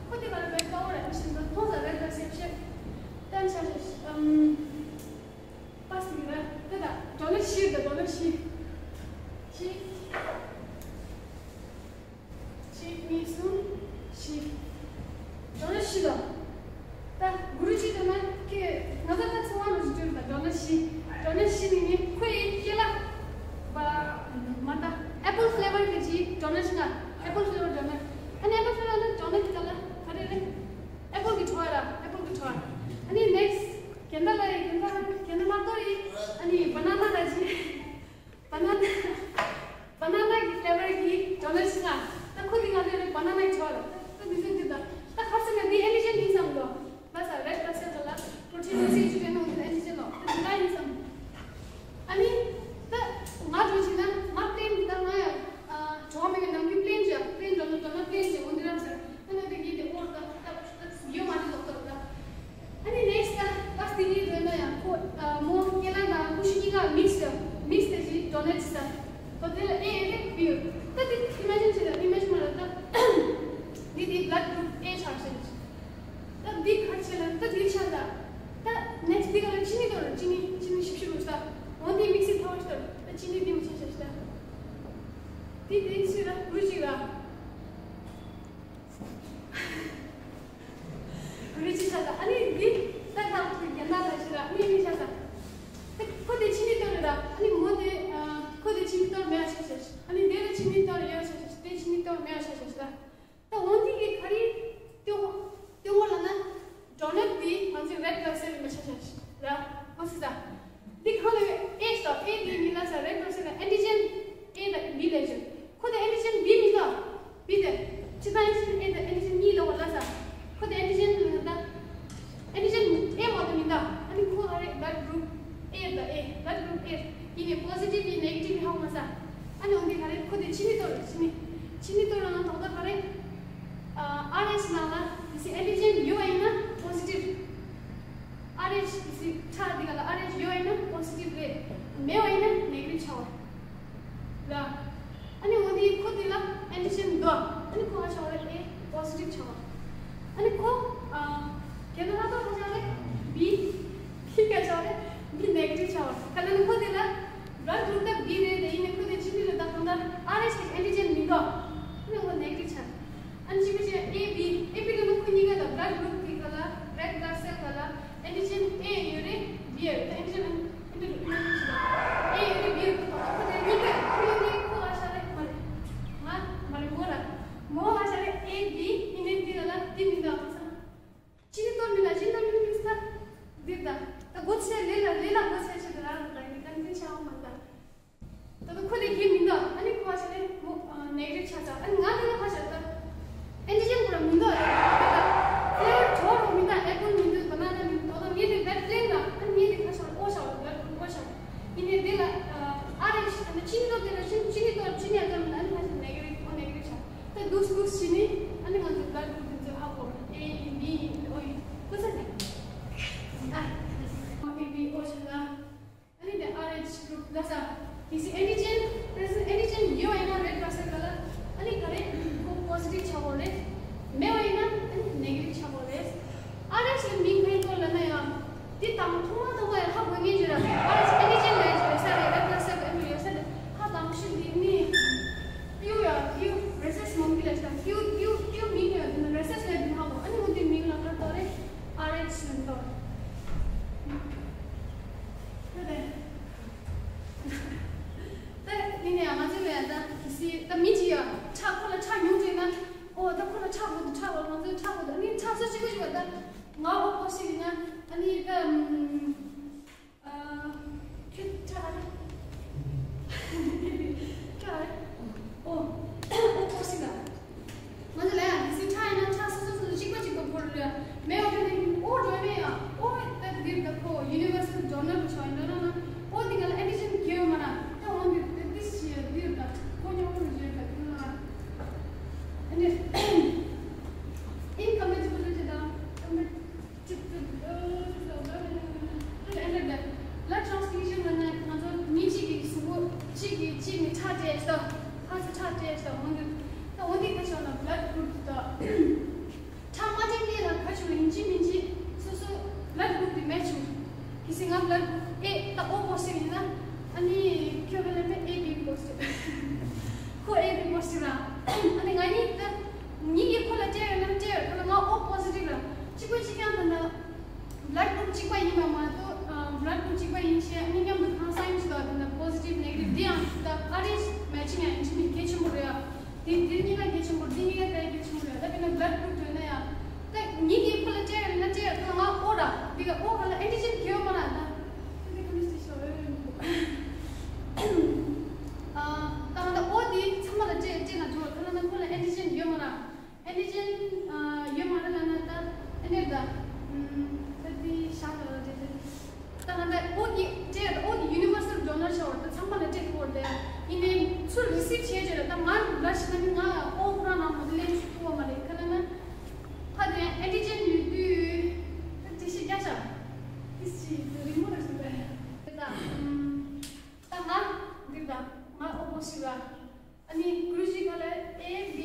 ཁོ་དེ་ག་ལ་བས་ཀ་བོ་ར་མི་ཤི་ད་མཐོང་ས་རེད་པ་སེ་བཤད། ད་ཆ་ཆ་ཨམ། པ་སི་ར་དེ་ད་ཇོ་ནེ་ཤི་ད་ཇོ་ནེ་ཤི། ཤི། གཅིག་གཉིས་གསུམ་བཞི། ཇོ་ནེ་ཤི་ལ། ད་གུ་རུ་ཅི་ལྟར་ན་ཁྱེད་ང་ཚོ་ད་ཚོ་བ་ལ་ཞིག་བསྒྱུར་ད་ཇོ་ནེ་ཤི། ཇོ་ནེ་ཤི་ནི་ནི་ཁོ་ཡི་ཁྱེད་ལ། པ། མ་ད་apple flavor གི་ཅི་ཇོ་ནེ་ཤི་ན་apple flavor ཇོ་ནེ། ཨ་ནི་apple flavor ན་ཇོ་ནེ་གི་ད་ལ་ག་རེ་རེད། apple གི་ཁྲོ་བ་ར་apple གི་ཁྲོ་བ། ཨ་ནི་next གན་ད་ལ་ཡི་གན་ད་གན་ད་མ་གཏོར་ཡི། ཨ་ནི་banana ལ་ཅི། banana banana གི flavor གི་ཇོ་ནེ་ཤི་ན། ད་ཁོ་དེ་ང་ཚོའི་banana གི་ཁྲོ་བ་ལ་ད་མི་ཚོས་འདི་ད་ད་ཁ་སེ་ན་འདི་antigen ཡིན་བསམ་གོ། ལ་ས་red blood cell ལ་protein མི་སེ་ཅི་རེད་ནོ་འདི་antigen ལོ་ད་འདི་ད་ཡིན་བསམ། ཨ་ནི་ད་ང་ཇོ་ཤི་ན་ང་plain འདི་ད་ང་ཡ་ཇོ་མེ་གི་ནང་གི་plain ཇ་plain ཇོ་ནེ་ཇོ་ནེ་plain ཇ་འོ་འདི་ར་ས་ཨ་ནི་ད་གི་དེ་ཨོར་ད་ད་ཡོ་མ་དེ་ལོག་ད་ད། ཨ་ནི་next ད་ཨ་སྟི་ནི་རོལ་ན་ཡང་ཁོ་མོ་སྐེ་ལ་ན་ཀུ་ཤུ་གཉིས་ཀ་mix ད་mix ད་ཅི་donate ད་ད་དེ་ལ་ཨེ་ཨེ་རེ་བིའུ་ད་དེ་imagine བྱེད་ད་imagine མ་ར་ད་འདི་དེ་blood group A ཆགས་ཤེས་ད་འདི་གར་ཆེ་ལ་ད་འདི་ཆགས་ད་ད་next འདི་ག་ལ་ཅི་ནི་དོར་ཅི་ནི་ཅི་ནི་ཞིབ་ཞིབ་རུ་ད་འོ་འདི་mix ད་ཐོ་ཤི་དོར་ད་ཅི་ནི་འདི་མི་ཆགས་ཤེས་ད་འདི་དེ་ཆེ་ད་རུ་ཅི་ར། གུ་རུ་ཅི་ཆ་ད་ཨ་ནི་འདི་ད་ད་ཁོ་རྒྱ་ནག་ལ་ཞིག་ཨ་ནི་ཨ་ནི་ཆ་ད། ད་ཁོ་དེ་ཕྱི་མི་གཏོར་རེད་ད་ཨ་ནི་མོ་དེ་ཁོ་དེ་ཕྱི་མི་གཏོར་མེད་ཆ་ཆ་ཨ་ནི་དེ་ལ་ཕྱི་མི་གཏོར་ཡོད་ཆ་ཆ་དེ་ཕྱི་མི་གཏོར་མེད་ཆ་ཆ་ད། ད་འོན་ཏེ་གི་ག་རེ་ཏེ་ཧོ་ཏེ་ཧོ་ལ་ན་ཌོ་ནཊ་དེ་ང་ཚོའི་རེཌ་བེལ་སེལ་མ་ཆ་ཆ་ར་མ་སི་ད། འདི་གང་ལ་ཨེ་ཤ་ཨེ་འདི་མི་ལ་ས་རེཌ་བེལ་སེལ་ཨན་ཊི་ཇེན་ཨེ་དང་བི་ལས་བྱུང་། ཁོ་དེ་ཨན་ཊི་ཇེན་བི་མི་ལ་བི་དེ་ཅི་ད་ཨན་ཊི་ཇེན་ཨེ་དང་ཨན་ཊི་ཇེན་གཉིས་ལ་བ་ལ་ས་ཁོ་དེ་ཨན་ཊི་ཇེན་ལ་ད་ཨན་ཊི་ཇེན་ཨེ་མ་དེ་མི་ད་ཨ་ནི་ཁོ་ག་རེ་བླཌ་གུ་རུབ་ཨེ་དང་ཨེ་བླཌ་གུ་རུབ་ཨེ་ཡིན་ནི་པོ་སི་ཊིབ་ཡིན་ནེ་གེ་ཊིབ་ཡིན་ཧ་གོ་མ་ས། ཨ་ནི་འོན་ཏེ་ག་རེ་ཁོ་དེ་ཕྱི་མི་གཏོར་ཕྱི་མི་ཕྱི་མི་གཏོར་ན་དོག་ད་ག་རེ་ཨ་ཨར་ཨེཆ་ནང་ལ་དེ་སི་ཨན་ཊི་ཇེན་ཡོད་པ་ཡིན་ན་པོ་སི་ཊིབ། ཨར་ཨེཆ་དེ་སི་ཁྲག་འདི་ག་ལ་ཨར་ཨེཆ་ཡོད་ཡིན་ན་པོ་སི་ཊིབ་རེད། མེད་པ་ཡིན་ན་ནེ་གེ་ཊིབ་ཆགས་པ་ར། ཨ་ནི་འོ་དེ་ཁོ་དེ་ལ་ཨན་ཊི་ཇེན་འདུག་ཨ་ནི་ཁོ་ག་ཆགས་པ་རེད། ཨེ་པོ་སི་ཊིབ་ཆགས་པ། ཨ་ནི་ཁོ་ཨ་གལ་ཏེ་ལྷག་ཏུ་ག་ཆགས་རེད། བི་བི་ག་ཆགས་རེད། བི་ནེ་གེ་ཊིབ་ཆགས་པ། ག་ལ་ནི་ཁོ་དེ་ལ་བླཌ་གུ་རུབ་ད་བི་རེད། དེ་ཡིན་ནི་ཁོ་དེ་ཕྱི་མི་ལ་ད་གང་ལྟར་ཨར་ཨེཆ་གི་ཨན་ཊི་ཇེན་མི་འདུག་ཨ་ནི་ཁོ་ནེ་གེ་ཊིབ་ཆགས། ཨན་ཅི་མི་ཅི་ཨེ་བི་ཨེ་བི་ལ་ན་ཁོ་གཉིས་ཀ་ལ་བླཌ་གུ་རུབ་དེ་ག་ལ་རེཌ་བླཌ་སེལ་ག་ལ་ཨན་ཊི་ཇེན་ཨེ་ཡོད་རེད་བི་ཡོད་རེད། ཨན་ཊི་ཇེན་ཨེ་ཡོད་རེད་བི་ཡོད་རེད། ཁོ་དེ་གཉིས་ཀ་ཁོ་གཉིས་ཁོ་ག་ཤ་རེད་མ་རེད། ང་མ་རེད་མོ་ར་མོ་ག་ཤ་རེད། ཨེ་བི་ཨིན་ནི་དེ་ག་ལ་དེ་མི་འདུག་ཨ་ས་ཅི་ནི་གཏོར་མི་ལ་ཅི་གཏོར་མི་ལ་མི་ས་དེ་ད་ད་གོ་ཆེ་ལེ་ལ་ལེ་ལ་གོ་ཆེ་ཆེ་དེ་ར་ར་ད་ཡིན་ཀན་ཏིན་ཆ་འོང་མ་ད། ད་ད་ཁོ་དེ་གི་མི་འདུག་ཨ་ནི་ཁོ་ཆ་ནི་མོ་ནེ་གེ་ཊིབ་ཆགས་ད། ཨ་ནི་ང་དེ་ལ་ཁ་ཆགས་ད། ཤུགས་ཤིག་ནི་ཨ་ནི་ང་ཚོ་blood group དེ་ཚོ་ཧ་གོ། A B O ཡིན་ཀུ་ས་ནི་ཨ་A B O ཆ་ལ། ཨ་ནི་དེ་R H group ལ་ས་དེ་སི་antigen present antigen ཡོད་ཡིན་ན་red blood cell ལ་ཨ་ནི་ག་རེ་ཁོ་positive ཆགས་པ་རེད། མེད་པ་ཡིན་ན་ཨ་ནི་negative ཆགས་པ་རེད། R H ལ་མིང་ག་རེ་བཏགས་ལབ་ན་ཡང་དེ་དང་ཐོག་མ་ཐོག་མ་ཡང་ཧ་གོ་ངེས་ཀྱི་ར། R H antigen ལ་ཡོད་ས་རེད། red blood cell ཨ་ནི་ཡོད་ས་རེད། ཧ་དང་ཤུགས་དེ་ནི་ཕིའུ་ཡ་ཕིའུ་resistance མང་གི་ལ་ཤ་ཕིའུ་ཕིའུ་ཕིའུ་མིང་ཡ་དེ་ན་resistance ལ་དེ་ཧ་གོ། ཨ་ནི་འོ་དེ་མིང་ལ་ག་རེ་བཏགས་རེད། R H ལ་བཏགས་རེད། ད་ཡིན་ནའང་ང་ཚོ་ལ་ཡང་ད་གི་སི་ད་མི་གཅིག་ཡང་ཁྲག་ཁོ་ལ་ཁྲག་ཉུང་དྲགས་ན། ཨོ་ད་ཁོ་ལ་ཁྲག་དགོས་འདུག་ཁྲག་དགོས། ང་ཚོ་ཁྲག་དགོས་འདུག་ཨ་ནི་ཁྲག་སོ་གཅིག་པ་གཅིག་པ་ད་ང་ཨོ་ཕོ་སི་ཡིན་ན་ཨ་ནི་ད་ཨ་ཁྱོད་ཁྲག་ག་རེ། ཁྲག་ག་རེ། ཨོ་ཨོ་ཕོ་སི་ད། ང་ཚོ་ལ་ཡང་གི་སི་ཁྲག་ཡིན་ན་ཁྲག་སོ་སོ་སོ་སོ་གཅིག་པ་གཅིག་པ་བོར་རེད། མེད་པ་དེ་ནི་ཨོ་འགྲོ་མེད་ཡང་ཨོ་ད་འདིར་ད་ཁོ་universal donor གི་ཆོག་ཡིན་འགྲོ་ན་ན་ཨོ་འདི་ག་ལ་antigen གྱོད་མ་ན་ད་འོ་འདི་ད་this year འདིར་ད་ཁོ་ཉོ་ཁོ་རེད་ད་དེ་ན་ཨ་ནི་incompatibility དང་Blood transfusion ལ་ནི་ང་ཚོ་མི་གཅིག་གིས་གཟུགས་པོ་གཅིག་གིས་གཅིག་ནས་ཁྲག་སྤྲད་ཤག་ཧ་ཚ་ཁྲག་སྤྲད་ཤག་འོ་འདི་ད་འོ་འདི་ཁ་ཕྱོགས་ན་blood group དེ་དག་ཁྲག་མ་སྤྲད་མཁན་ལ་ཁ་ཕྱོགས་ཡིན་གཅིག་མིན་གཅིག་སོ་སོ་blood group དེ་match བྱུང་། གལ་སྲིད་ང་blood group A ད་O positive ཡིན་ན་ཨ་ནི་ཁྱོད་ཀ་ལ་ནི་A B positive ཁོ་A B positive ར། ཨ་ནི་ང་གཉིས་ད་གཉིས་ཀྱིས་ཁོ་ལ་སྤྲད་ཡོད་ན་སྤྲད་ཡོད། ཁོ་ལ་ང་O positive ར། གཅིག་པ་གཅིག་རྐྱང་ད་ན་blood group གཅིག་པ་ཡིན་པ་མ་གཏོགས་blood group གཅིག་པ་ཡིན་ཞེས་གཉིས་མཉམ་དུ་ཁང་གསར་ཡིན་ཞིག་ལ་དེ་འདྲ་positive negative འདི་ཡང་ད་ཨ་རིས་matching ཡང་ཡིན་གཅིག་མིན་གལ་ཆེན་པོ་རེད་ཡ། དེ་དེ་གཉིས་ཀ་གལ་ཆེན་པོ་རེད། འདི་གཉིས་ཀ་ད་གལ་ཆེན་པོ་རེད་ཡ། ད་དེ་ན་blood group འདོད་ན་ཡ་ད་གཉིས་ཀྱིས་ཁོ་ལ་སྤྲད་ཡོད་ན་སྤྲད་ཡོད། ད་ང་ཨོ་ར་འདི་ག་ཨོ་ག་ལ་antigen གལ་ཡོད་མ་ར། ད་དེ་ག་ནས་ཤོག་ཨ་ད་ང་ད་ཨོ་དེ་ཚང་མ་ལ་སྤྲད་སྤྲད་ན་འགྲོ། ད་ལ་ན་ཁོ་ལ་antigen ཡོད་མ་ར། antigen ཡོད་མ་རེད་ལབ་ན་ད་ཨ་ནི་ད་ད་དེ་ཤ་ལ་རེད་དེ། ད་ང་ད་ཨོ་གི་སྤྲད་ཨོ་གི་universal donor ཆགས་པ་རེད། ད་ཚང་མ་ལ་སྤྲད་དགོས་རེད། ཡིན་ནའི་ཚུར་receive བྱས་བྱས་རེད། ད་ང་ལ་ཤི་ན་ནི་ང་ཨོ་ཁོ་རང་ནང་མ་དེ་ལེན་ཐུབ་པ་མ་རེད། ཁ་ན་ན་ཕ་དེ་antigen ཡོད་དུས་ད་དེ་ཤི་རྒྱ་ཆགས་དེ་ཤི་རིང་མོ་རེད་ཟེར་བས། ད་ད་ང་འདི་ད་ང་ཨོ་པོ་སི་ར། ཨ་ནི་ཀུ་རུ་ཤི་ཁ་ལ་A B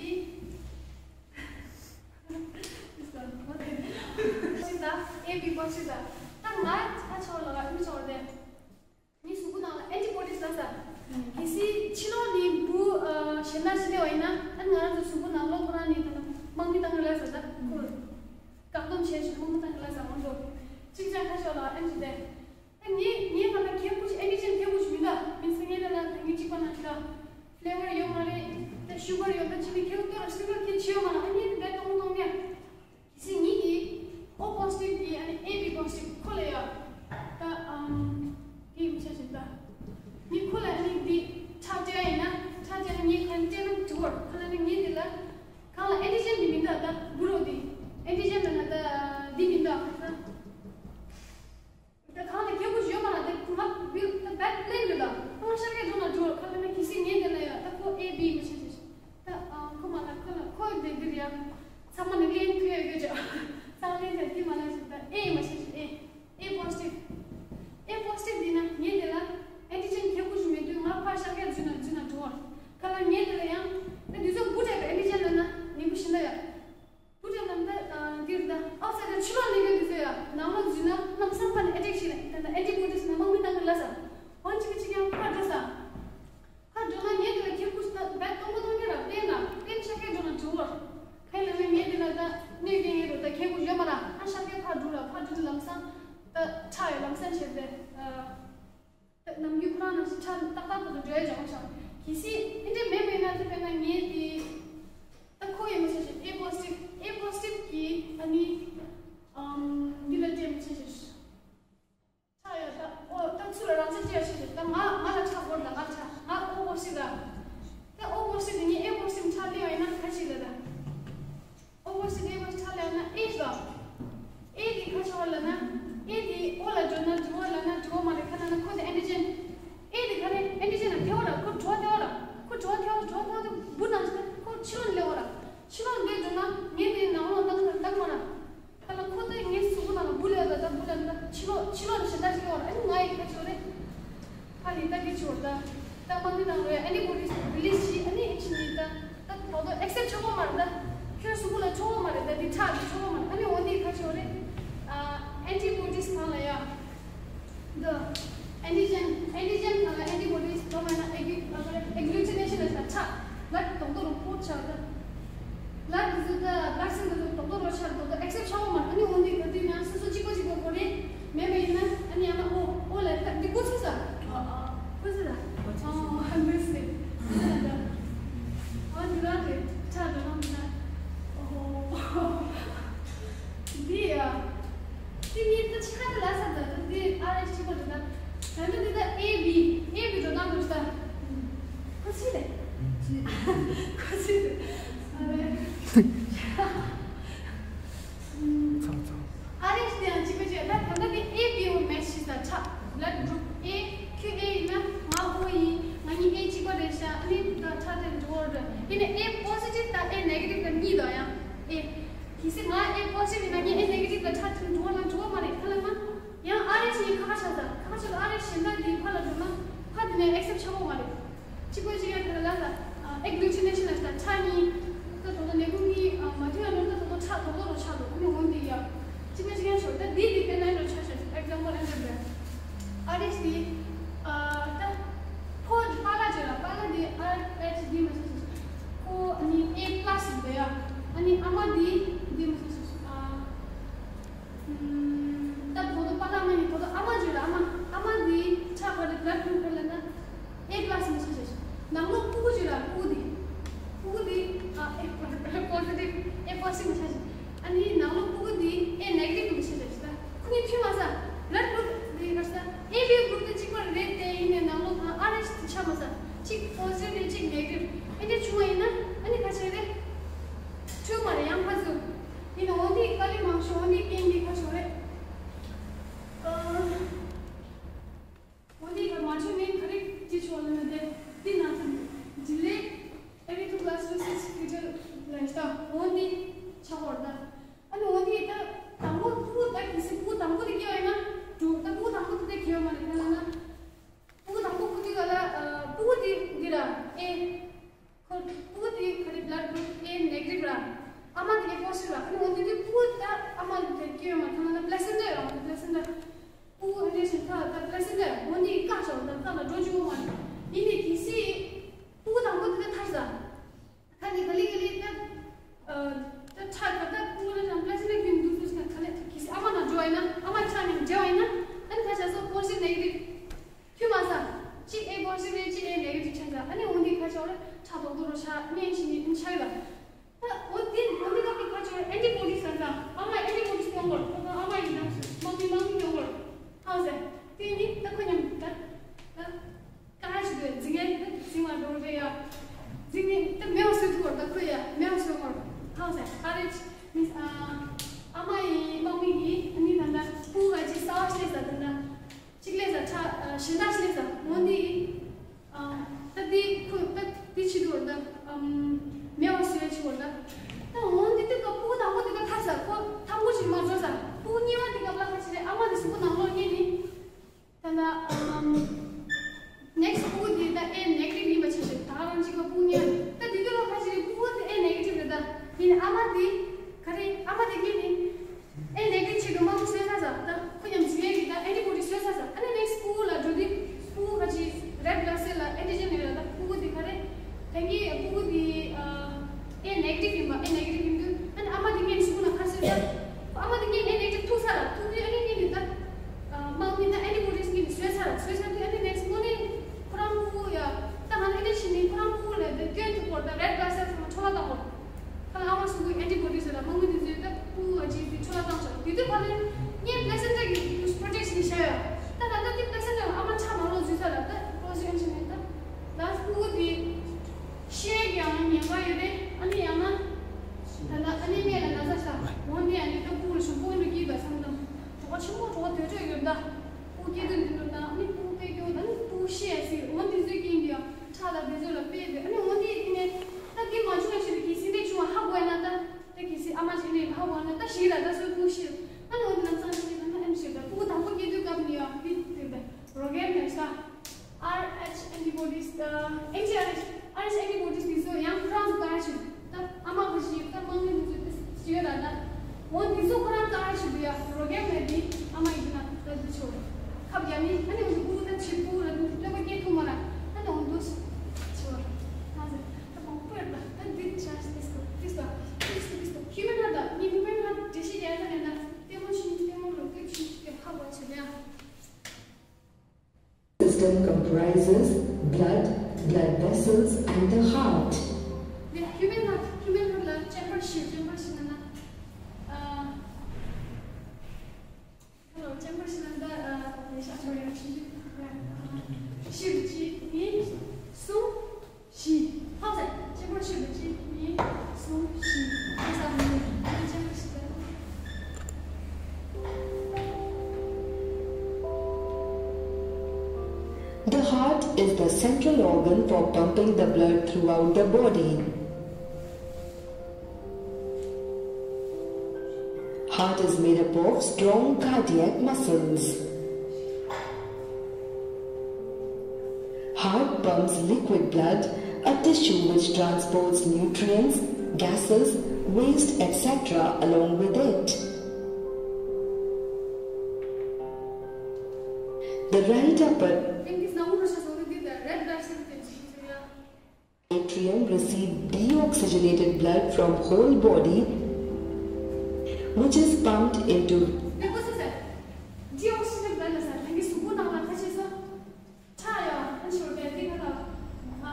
ཤི་ད་A B པ་ཤི་ད། ད་ང་ཚ་ཆོག་ལ་ཨ་མི་ཆོག་དེ། ངའི་གཟུགས་པོ་ནང་ལ་antibodies ལ་ས། གལ་སྲིད་ཕྱི་ལོགས་ནས་འབུ་ཞེ་ན་ཞི་ལེ་བ་ཡིན་ན་ཨ་ནི་ང་རང་ཚོ་གཟུགས་པོ་ནང་ལོགས་ཁོ་རང་ནས་ད་དམག་མི་བཏང་གི་ལ་ས་ད་ཁོ་བཀག་སྡོམ་བྱས་ཤིང་དམག་མི་བཏང་གི་ལ་ས་ང་ཚོ་གཅིག་ཆ་ཁ་ཤོག་ལ་ཨ་མི་ཆོག་དེ། ངས་ངས་ང་ལ་ཁེ་ཁུ་ཅི་ཨེ་ནི་ཅན་ཁེ་ཁུ་ཅི་མི་འདུག་མི་ཚེ་ངས་ལ་ལ་ད་ངས་གཅིག་པ་ན་ཤི་ད་flavor ཡོད་མ་རེད། ད་sugar ཡོད་ད་ཅི་མི་ཁེ་ཁུ་ཏོ་ར་sugar ཁེ་ཆེ་ཡོད་མ་ར། ཨ་ངས་ད་གཏོང་གཏོང་ངས་ཁེ་སི་ངེད་ཀྱི་O positive གི་ཨ་ནི་A B positive ཁོ་ལ་ཡ་ད་ཨམ་དེ་མི་ཆ་ཞིག་ད་ངས་ཁོ་ལ་ཨ་ནི་འདི་ཁྲག་སྤྲད་ཡིན་ན་ཁྲག་སྤྲད་ན་ངས་ཁ་སྤྲད་ན་འགྲིག་གོ་ཁ་ལ་ནི་ངས་འདི་ལ་ཁ་ལ་ཨེ་ནི་ཅན་འདི་མི་འདུག་ད་བུ་རོ་འདི་ཨེ་ནི་ཅན་ལ་ན་ད་འདི་མི་འདུག་ད། ད་གང་ལ་ཁེ་གུ་ཞོ་མ་ལ་དེ་ང་བིལ་ད་བད་ལེན་ལ་ང་ཤར་ག་འགྲོ་ན་འགྲོ་ཁ་ལ་ན་ཁེ་སི་ངེ་དེ་ལ་ཡ་ད་ཁོ་ཨེ་བི་མ་ཤེས་ཤེས་ད་ཁོ་མ་ལ་ཁོ་ལ་ཁོ་དེ་དེ་ཡ་ཚང་མ་ནི་ལེན་ཁུ་ཡ་གི་ཅོ་ཚང་ལེན་ད་དེ་མ་ལ་ཞིག་ད་ཨེ་མ་ཤེས་ཤེས་ཨེ་ཨེ་པོ་སི་ཊིབ་ཨེ་པོ་སི་ཊིབ་དེ་ན་ངེ་དེ་ལ་ཨེན་ཊི་ཇེན་ཁེ་གུ་ཞོ་མེད་དུས་ང་ཕར་ཤར་ག་འཛུལ་ན་འཛུལ་ན་འགྲོ་ཁ་ལ་ངེ་དེ་ལ་ཡང་ད་དུས་ཚོད་དགུ་དྲག་གི་ཨེན་ཊི་ཇེན་ལ་ན་ངེ་གུ་ཤིན་ད་ཡ། བུ་ཁྲིད་ལམ་ད་འདིར་ད་ཨའུ་སའི་ཌར་ཕྱི་ལོགས་ནས་ཀྱང་འདི་ཚོ་ཡ་ནང་ལོགས་འཛུལ་ན་ལམ་སང་ཕ་ནས་ཨེ་ཊེག་བྱེད་ལ་ད་ད་ཨེན་ཊི་བོ་ཌིས་ནང་དམག་མི་བཏང་གི་ལ་ས། འོན་ཅིག་གི་ཅིག་ཡང་ཕར་འགྲོ་ས། ཕར་འགྲོ་ན་ངས་དེ་ལ་ཁེ་ཁུ་ད་བད་སྟོང་པ་སྟོང་ཉེ་ར་པེན་ལ་པེན་ཤར་ཁའི་འགྲོ་ན་འགྲོ་བར། ཁའི་ལ་ངས་ངས་དེ་ལ་ད་གནོད་སྐྱེལ་ངེས་རུ་ད་ཁེ་ཁུ་ཡོད་མ་ར་ཨ་ཤར་ཁའི་ཕར་འགྲོ་ར་ཕར་འགྲོ་ན་ལམ་སང་ད་ཁྲག་ཡོད། ཚང་ཚང་། ཨ་རེ་ཞིག་ཡང་གཅིག་པ་ཅིག་ད་ད་ལྟ་དེ་A B O match ཞིག་ད་ཁྲག blood group A ཁྱོད་A ཡིན་ན་ང་O ཡིན། ང་གཉིས་A གཅིག་པ་རེད་ཤག་ཨ་ནི་ད་ཁྲག་དེ་འགྲོ་བ་རེད། ཡིན་ན་A positive ད་A negative ད་གཉིས་དང་ཡང་A གལ་སྲིད་ང་A positive ཡིན་ན་ངས་A negative ད་ཁྲག་དེ་འགྲོ་བ་ལ་འགྲོ་བ་མ་རེད་ཁ་ལ་ན། ཡང་ཨ་རེ་ཞིག་ཁ་ཁ་ཆགས་ད་ཁ་ཁ་ཆགས་ད་ཨ་རེ་ཞིག་ད་དེ་ཕ་ལ་འགྲོ་ན་ཕ་དེ་ནས་accept ཆགས་པོ་མ་རེད། གཅིག་པ་གཅིག་ཡང་དེ་ལ་ལ་agglutination ལ་ལྟ་ཆ་གཉིས། ད་དོ་དོ་ནས་ཀུན་གྱིས་མ་ཐུན་ཡང་ལོ་ད་དོ་དོ་ཆ་དོ་དོ་རོ་ཆ་དོ་ཀུན་ངོམ་དེ་ཡ། གཅིག་པ་གཅིག་ཡང་ཆོག་ད་དེ་དེ་དེ་ན་རོ་ཆ་ཆ་example and the ཨ་རིགས་དེ་ད་ཁོ་པཱ་ལགས་བརྗོད་ལ་པཱ་ལགས་དེ་ཨ་ཨེ་ཆི་དེ་མ་ཆ་ཆ་ཁོ་ཨ་ནི་A plus དེ་ཡ། ཨ་ནི་ཨ་མ་དེ་དེ་མ་ཆ་ཆ་ཨ། ད་བོ་དོ་པ་ལ་མ་ནི་བོ་དོ་ཨ་མ་བརྗོད་ལ་ཨ་མ་ཨ་མ་འདི་ཆ་ག་རེ་blood group ག་ལ་ན་A plus མི་ཆ་ཆ་ཆ། ནང་ལོགས་ཕྲུ་གུ་བརྗོད་ལ་ཕྲུ་གུ་འདི་ཕྲུ་གུ་འདི་ཨ་A positive A positive མི་ཆ་ཆ། ཨ་ནི་ནང་ལོགས་ཕྲུ་གུ་འདི་A negative མི་ཆ་ཆ་ཆ། ད་ཁོ་གཉིས་མཐུན་མ་ས་blood group འདི་ག་ས་A B group དེ་གཅིག་པ་རེད་དེ་ཡིན་ནའི་ནང་ལོགས་ཨ་རེ་ཆ་མ་ས་གཅིག་positive རེད་གཅིག་negative ཨེ་འདྲ་བྱུང་བ་ཡིན་ན་ཨ་ནི་ག་ཆ་རེད། འཁྲུལ་མ་རེད་ཡང་ཕ་ཚུ། ཡིན་ནའང་འདི་དཀའ་ལས་མང་ཤོས་འདི་རྐྱེན་འདི་ཁ་ཕྱོགས་རེད། འོ་འདི་ག་མ་བྱུང་ནས་ག་རེ་བྱེད་ཆོག་ལ་ན་དེ་འདི་ན་ཚུ་འདི་ལས་every two plus two six fetal ལ་ཤ་འོ་འདི་ཆགས་བར་ད། ཨ་ནི་འོ་འདི་ད་དང་པོ་ཕྲུ་གུ་ད་གི་སི་ཕྲུ་གུ་དང་པོ་དེ་སྐྱེ་བ་ཡིན་ན་འགྲོ་ད་ཕྲུ་གུ་དང་པོ་དེ་ད་སྐྱེ་བ་མ་རེད་ད་ལ་ན། ཕྲུ་གུ་དང་པོ་ཁུ་དུས་ག་ལ་ཕྲུ་གུ་འདི་འདི་ར་ཨེ། ཁོ་ཕྲུ་གུ་དེ་ག་རེ་blood group A negative ར། ཨ་མ་དེ་A positive ར། ཨ་ནི་འོ་དེ་དུས་ཕྲུ་གུ་ད་ཨ་མ་དེ་སྐྱེ་ཡོད་མ་ཐང་ན་placenta ཡོད་ར་placenta། ཕྲུ་གུ་ཨ་ནེ་ཞིག་ད་ད་placenta འོ་ནི་བཀག་བཞག་ད་བཀག་ལ་འགྲོ་བཅུག་མ་རེད། ཡིན་ནི་གལ་སྲིད་ཕྲུ་གུ་དང་པོ་དེ་ད་ཐར་ས། ད་ནི་ག་ལི་ག་ལི་ད་ད་ཁྲག་ད་ད་ཕྲུ་གུ་ལ་ད་placenta གི་འདུག་ཚུལ་ཞིག་ག་ལི་གལ་སྲིད་ཨ་མ་ན་འགྲོ་བ་ཡིན་ན་ཨ་མ་ཁྲག་ནི་འཇལ་བ་ཡིན་ན་ཨ་ནི་ད་བྱ་སོ་positive negative མཐུན་མ་ས། གཅིག་A positive རེད་གཅིག་A negative ཆགས་ས། ཨ་ནི་འོ་འདི་ཁ་ཆགས་རེད་ཁྲག་རྡོག་རྡོག་རོ་ཆགས་ནས་ཤི་ནི་ཨ་ནི་ཆགས་ཡོད་ལ། ད་འོ་འདི་འོ་འདི་ལ་ཁ་ཆགས་རེད་antibodies ལ་ད་ཨ་མ་antibodies གཏོང་དགོས་ད་ཨ་མ་ཡིན་ན་མ་མི་མ་མི་གཏོང་དགོས་ཧང་ཟེར། དེ་ནི་ད་ཁོ་མཉམ་ད་ད་ཀ་ཧ་ཞིག་དུ་འཛིང་ངེ་ད་འཛིང་བ་འགྲོ་རེད་ཡ། འཛིང་ནི་ད་མེ་བ་སོད་ཐུབ་བར་ད་ཁོ་ཡ་མེ་བ་སོད་བར་ཧང་ཟེར་ཨ་རེ་མི་ཨ་མ་ཡིན་མ་མི་ཡིན་ཨ་ནི་ད་ད་ཕྲུ་གུ་ག་ཅི་ས་བ་ཤི་ལེ་ས་ད་ད། གཅིག་ལས་ས་ཁྲ་གཞན་དག་ཞིག་ལས་ས་འོ་འདི་ཨ་ད་འདི་ཁོ་ད་འདི་ཆི་དུ་བར་ད་ཨམ་མེ་བ་སུ་ཡ་ཆི་བར་ད་ད་འོ་འདི་དེ་ཀ་ཕྲུ་གུ་དང་པོ་དེ་ཀ་ཐར་ས་ཁོ་དང་པོ་ཞིག་མ་འགྲོ་ས་ཕྲུ་གུ་གཉིས་པ་དེ་ཀ་ལ་ཁ་ཆི་རེད་ཨ་མ་དེ་གཟུགས་པོ་ནང་ལོགས་རྙེད་ནི་ད་ད་ཨམ་next ཕྲུ་གུ་དེ་ད་A negative ཡིན་པ་ཆ་ཤས་ད་ག་རང་གཅིག་ཀ་ཕྲུ་གུ་གཉིས་པ་ད་དེ་དུས་ལ་ཁ་ཆི་རེད་ཕྲུ་གུ་དེ་A negative རེད་ད་ཡིན་ཨ་མ་དེ་ག་རེ་ཨ་མ་དེ་རྙེད་ནི། ཨེ་ནེ་གི་ཆེད་དུ་མང་པོ་བཟོས་ས་ས་ད་ཁོ་ཉམས་ཟིན་ཡས་ཀྱི་ད་ཨེན་ཊི་བོ་ཌི་བཟོས་ས་ས་ཨ་ནི་ནེག་སི་ཕྲུ་གུ་ལ་འགྲོ་དུས་ཕྲུ་གུ་ཁ་ཅིག་རེཌ་བླཌ་སེལ་ལ་ཨེན་ཊི་ཇེན་ཡོད་ལ་ད་ཕྲུ་གུ་དེ་ག་རེ་ད་ངའི་ཕྲུ་གུ་དེ་ཨེ་ནེ་གེ་ཊིབ་ཡིན་པ་ཨེ་ནེ་གེ་ཊིབ་ཡིན་དུས་ཨ་ནི་ཨ་མ་དེ་ངའི་ཕྲུ་གུ་ལ་ཁ་གསོས་ས་ཨ་མ་དེ་ངའི་ཨེ་ནེ་གེ་ཊིབ་ཐུག་ས་ལ་ཐུག་དུས་ཨ་ནི་ངས་ནི་ད་དམག་མི་ད་ཨེན་ཊི་བོ་ཌི་ངས་ནི་བཟོས་ས་ལ་བཟོས་ས་དུས་ཨ་ནི་ནེག་སི་ཕྲུ་གུ་ནི་ཁོ་རང་ཕྲུ་གུ་ཡ་ད་ང་ནི་ཨེ་ནེ་ཤི་ནི་ཁོ་རང་ཕྲུ་གུ་ལ་ད་སྐྱོན་ཐུག་པར་ད་རེཌ་བླཌ་སེལ་ཚང་མ་འཕྲོ་བརླག་བཏང་བར། ད་ལ་ཨ་མ་སུ་གུའི་ཨེན་ཊི་བོ་ཌི་ཟེར་ལ་དམག་མི་དེ་ཚོས་ད་ཕྲུ་གུ་ཨ་ཅེ་དེ་འཕྲོ་བརླག་བཏང་ཆོག་དེ་དུས་ཕ་ལས་ངས་པི་ལེ་སེན་ཊ་གི་པྲོ་ཊེག་ཤན་བྱས་ཡོད། ད་ད་ལྟ་དེ་པི་ལེ་སེན་ཊ་ལ་ཨ་མ་ཁྲག་མ་ལོག་བཟོས་ཚར་ལ་ད་པྲོ་ཊེག་ཤན་ནི་ད་ལ་ཕྲུ་གུ་དེ་ཤི་ཡས་ཀྱི་ཡང་ཉེན་ཁ་ཡོད་རེད། ཨ་ནི་ཡང་ན་ད་ལ་ཨ་ནི་སྨད་ལ་ན་ཚ་ཤ་འོང་དེ་ཨ་ནི་ད་ཕྲུ་གུ་ལ་ཞོགས་པ་ལ་སྐྱིད་པ་བསམ་དང་གྲོད་པ་ཆེན་པོ་གྲོད་པ་དོད་དྲགས་ཡོད་ད་ཕྲུ་གུ་སྐྱེ་དུས་འདི་འདྲ་ད་ཨ་ནི་ཕྲུ་གུ་དཔེ་སྐྱོ་ད་ནི་ཕྲུ་གུ་ཤི་ཡས་སྲིད་འོང་དེ་ཚོའི་རྐྱེན་གྱིས་ཡང་། ཁྲག་ལ་དེ་ཚོ་ལ་དཔེ་དེ་ཨ་ནི་འོ་དེ་ཡིན་ནས་ད་དེ་མ་བྱུང་བ་ཞིག་གི་སྲིད་དེ་བྱུང་བ་ཧ་གོ་ཡ་ན་ད་ད་གི་སྲིད་ཨ་མ་ཞིག་ནས་ཧ་གོ་ཡ་ན་ད་ཞིག་ལ་ད་སོ་ཕྲུ་གུ་ཤི་ཨ་ནི་འོ་དེ་ལམ་སང་ཞིག་ད་ན་ཨ་ནི་ཞིག་ད་ཕྲུ་གུ་དང་པོ་སྐྱེ་དུས་སྐབས་ནས་ཡ་དེ་དེ་ད་རོ་གན་ནས་ས་ཨར་ཨེཆ་ཨེན་ཊི་བོ་ཌིས་ཨེན་ཊི་ཨར་ཨེཆ་ཨར་ཨེཆ་ཨེན་ཊི་བོ་ཌིས་དེ་ཚོ་ཡང་ཁོ་རང་ཚོ་ད་ཞིག་ད་ཨ་མ་གི་ཞིག་ད་དམག་མི་དེ་ཚོ་ད་ཞིག་ཡོད་ད་ད། འོ་འདི་ཚོ་ཁོ་རང་ག་རེ་ཞིག་འདུག་ཡ་རོ་གན་མེད་དེ་ཨ་མ་ཡིན་ན་ད་འདི་ཆོག་ཁབ་ཡ་མི་ཨ་ནི་འོ་འདི་ཕྲུ་གུ་ད་ཕྱི་ཕྲུ་གུ་ལ་འདི་སྟོན་པ་སྐྱེ་ཐུབ་མ་ར་ཨ་ནི་འོ་འདུག་ཆོག་ཧ་ཟེར་ད་མང་པོ་ཡོད་ད་ད་འདི་ཆ་ཤི་ཏིས་ཏིས་ཏིས་ཏིས་ཧིའུ་མན་ཧར་ད་ནི་ཧིའུ་མན་ཧར་འགྲེལ་བཤད་རྒྱག་ཡ་ད་ནི་ད་ལྟད་མོ་ཤིང་ལྟད་མོ་ལོ་ཀེ་ཤིང་ཤིག་ཧ་གོ་ཆེ་ལ་ཡ། System comprises blood, blood vessels, and the heart. ལས་ཧིའུ་མན་ཧར་ཧིའུ་མན་ཧར་ལ་ཅེམ་པར་ཤིབ་ཅེམ་པར་ཤིབ་ན་ན་ཨ་ཧེ་ལོ་ཅེམ་པར་ཤིབ་ན་ད་ཨ་ལས་ཤ་ཅོ་ཡ་ཤིབ་ཤིབ་ཅི་ནི་སུ་ཤི། ཧ་ཟེར། ཅེམ་པར་ཤིབ་ཅི་ནི་སུ་ཤི། is the central organ for pumping the blood throughout the body. Heart is made up of strong cardiac muscles. Heart pumps liquid blood, a tissue which transports nutrients, gases, waste, et cetera along with it. The right upper atrium receive deoxygenated blood from whole body, which is pumped into deoxygenated blood ལ་ས་ལྷན་གྱི་གཟུགས་པོ་ནང་ལ་ཁ་ཕྱེ་སོ། ཁྲག་ཡང་ཨ་ཤོར་བས་འདི་ག་ལ་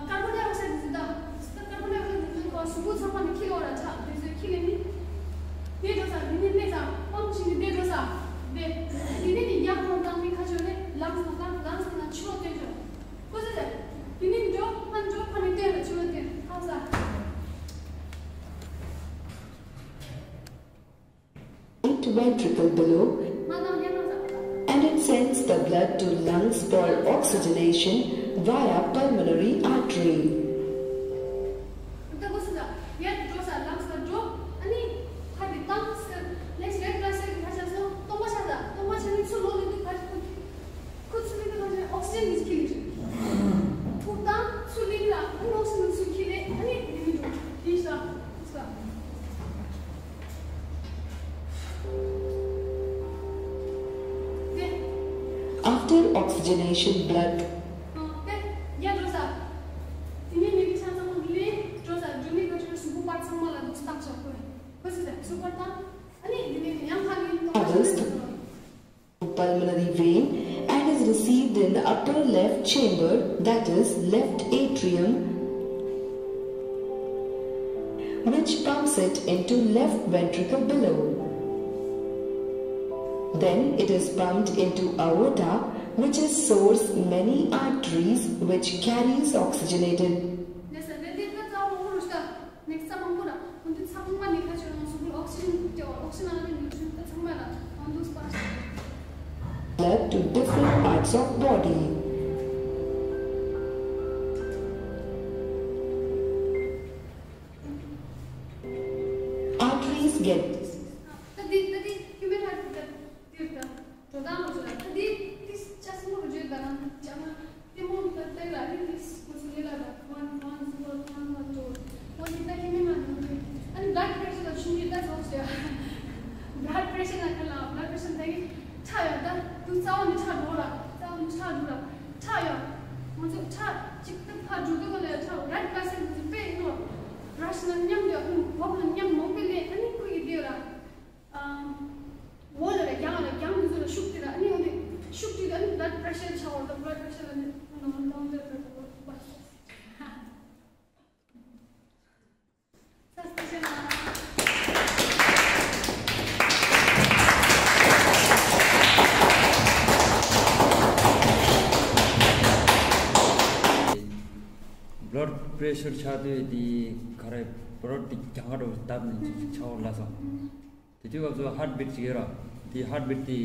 ཀར་བོན་ཌའི་ཨོག་སའིཌ་འཛུལ་ད། ཀར་བོན་ཌའི་ཨོག་སའིཌ་འཛུལ་གོ་གཟུགས་པོ་ཚང་མ་ནི་འཁྱིལ་ལོ་ར་ཁྲག་དེ་ཚོའི་འཁྱིལ་ལེ་ནི། དེ་འགྲོ་ས་འདི་ནི་གནས་ས་པམ་ཞིག་ནི་དེ་འགྲོ་ས། དེ་དེ་ནི་ནི་ཡག་ལོང་བཏང་མི་ཁ་ཕྱོ་ནི་ལངས་ས་ལངས་ལངས་ས་ན་ཆུ་ལོ་བཏོན་འགྲོ། ཀོ་ས་ས། དེ་ནི་འགྲོ་ཕན་འགྲོ་ཕན་ནི་བཏོན་ར་ཆུ་ལོ་བཏོན་ཧ་ས། Right ventricle below, and it sends the blood to lungs for oxygenation via pulmonary artery. ཁོ་ཚུར་ལེན་དུས་ཁ་ཆ་སོང་སྟོང་པ་ཆགས་ད། སྟོང་པ་ཆགས་ནས་ཚུར་ལོག་ལེན་དུས་ཁ་ཆ་ཁོ་ཁོ་ཚུར་ལེན་དུས་ཁ་ཆ་ཨོག་སི་ཇན་གྱིས་འཁྱེར་ལེ་རེད། ཐུག་དང་ཚུར་ལེན་ལ་ཨ་ནི་ཨོག་སི་ཇན་ཚུར་འཁྱེར་ལེ་ཨ་ནི་ལེན་མི་འདུག་དེ་ཤ་ཁུ་ས། དེ། After oxygenation, blood དེ་ཡ་འགྲོ་ས། དེ་ནས་མི་གི་ཆ་ཚང་མ་ལེན་འགྲོ་ས་འགྲོ་ནི་ཁ་ཆ་གཟུགས་པོ་པར་ཚང་མ་ལ་འདུག་སྟངས་ཆགས་དགོས། ཁོ་ཚོས་ད་ཚུར་པར་བཏང་། ཨ་ནི་འདི་ནས་ཡང་ཁ་ལེན་གཏོང་བ་ཞིག་རེད། Pulmonary vein and is received in the upper left chamber, that is, left atrium, which pumps it into left ventricle below. Then it is pumped into aorta, which is source many arteries which carries oxygenated next time I'm gonna ཁོང་ཚོ་ཚང་མ་ནི་ཁ་ཆོད་ཡོང་སུ་ཨོག་སི་ཇན་ཏེ་ཨོག་སི་ཇན་ཨ་ནི་ནིའུ་ཊི་རན་ཏེ་ཚང་མ་ལ་ཁོང་ཚོ་སྤར། Blood to different parts of body. Arteries get ད་དེ་ད་དེ་ཧིའུ་མན་ཧར་ད་དེ་ད། འགྲོ་སྟངས་ལ་བཟོ་ལ་ད་འདི་འདི་ཆ་སྲིན་པོ་གི་བརྗོད་ད་ན་ཅ་མ་ལྟད་མོ་ད་ལྟ་ལ་ནི་འདི་སྐུ་ཚུལ་ལ་ད་ཁོང་ཁོང་སུ་ཁོང་ཁོང་ཅོ་ཁོང་འདི་ད་ཧི་མི་མ་ནུ་ཨ་ནི་blood pressure ལ་ཆུང་ཆུང་ད་ཚོགས་ཟེར། Blood pressure ལ་ཁ་ལ་blood pressure ད་གི་ཁྲག་ཡོད་ད་དུ་རྩ་བ་ནི་ཁྲག་འགྲོ་ར་རྩ་བ་ནི་ཁྲག་འགྲོ་ར་ཁྲག་ཡོད། ང་ཚོ་ཁྲག་ཅིག་ད་ཕར་འགྲོ་དུས་ག་ལ་ཁྲག་red blood cell ང་ཚོ་དཔེ་ཡིན་ནོ་ར་ཤི་ན་མཉམ་དུ་ཡོད་ཁོང་བོབ་ལ་མཉམ་མོང་པེ་ལེ་ཨ་ནི་ཁུ་ཡི་དེ་ཡོད་ར། འོག་ལ་ར་རྒྱང་ལ་རྒྱང་དུ་ཚུར་ལ་ཤུགས་དེ་ར་ཨ་ནི་འོ་དེ་ཤུགས་དེ་ཨ་ནི་blood pressure ཆགས་འོ་ད་blood pressure ལ་ནི་ནོར་ལོང་དེ་ར་ད་ད་ད་blood pressure ཆགས་དུས་དེ་ག་རེ་blood དེ་རྒྱང་ཁ་འགྲོ་བདབ་ནས་ཅིག་ཆགས་འོ་ལ་སོང་། དེ་དུས་སྐབས་སུ་heart beat ཅིག་ཡོད་ར། དེ་heart beat དེ་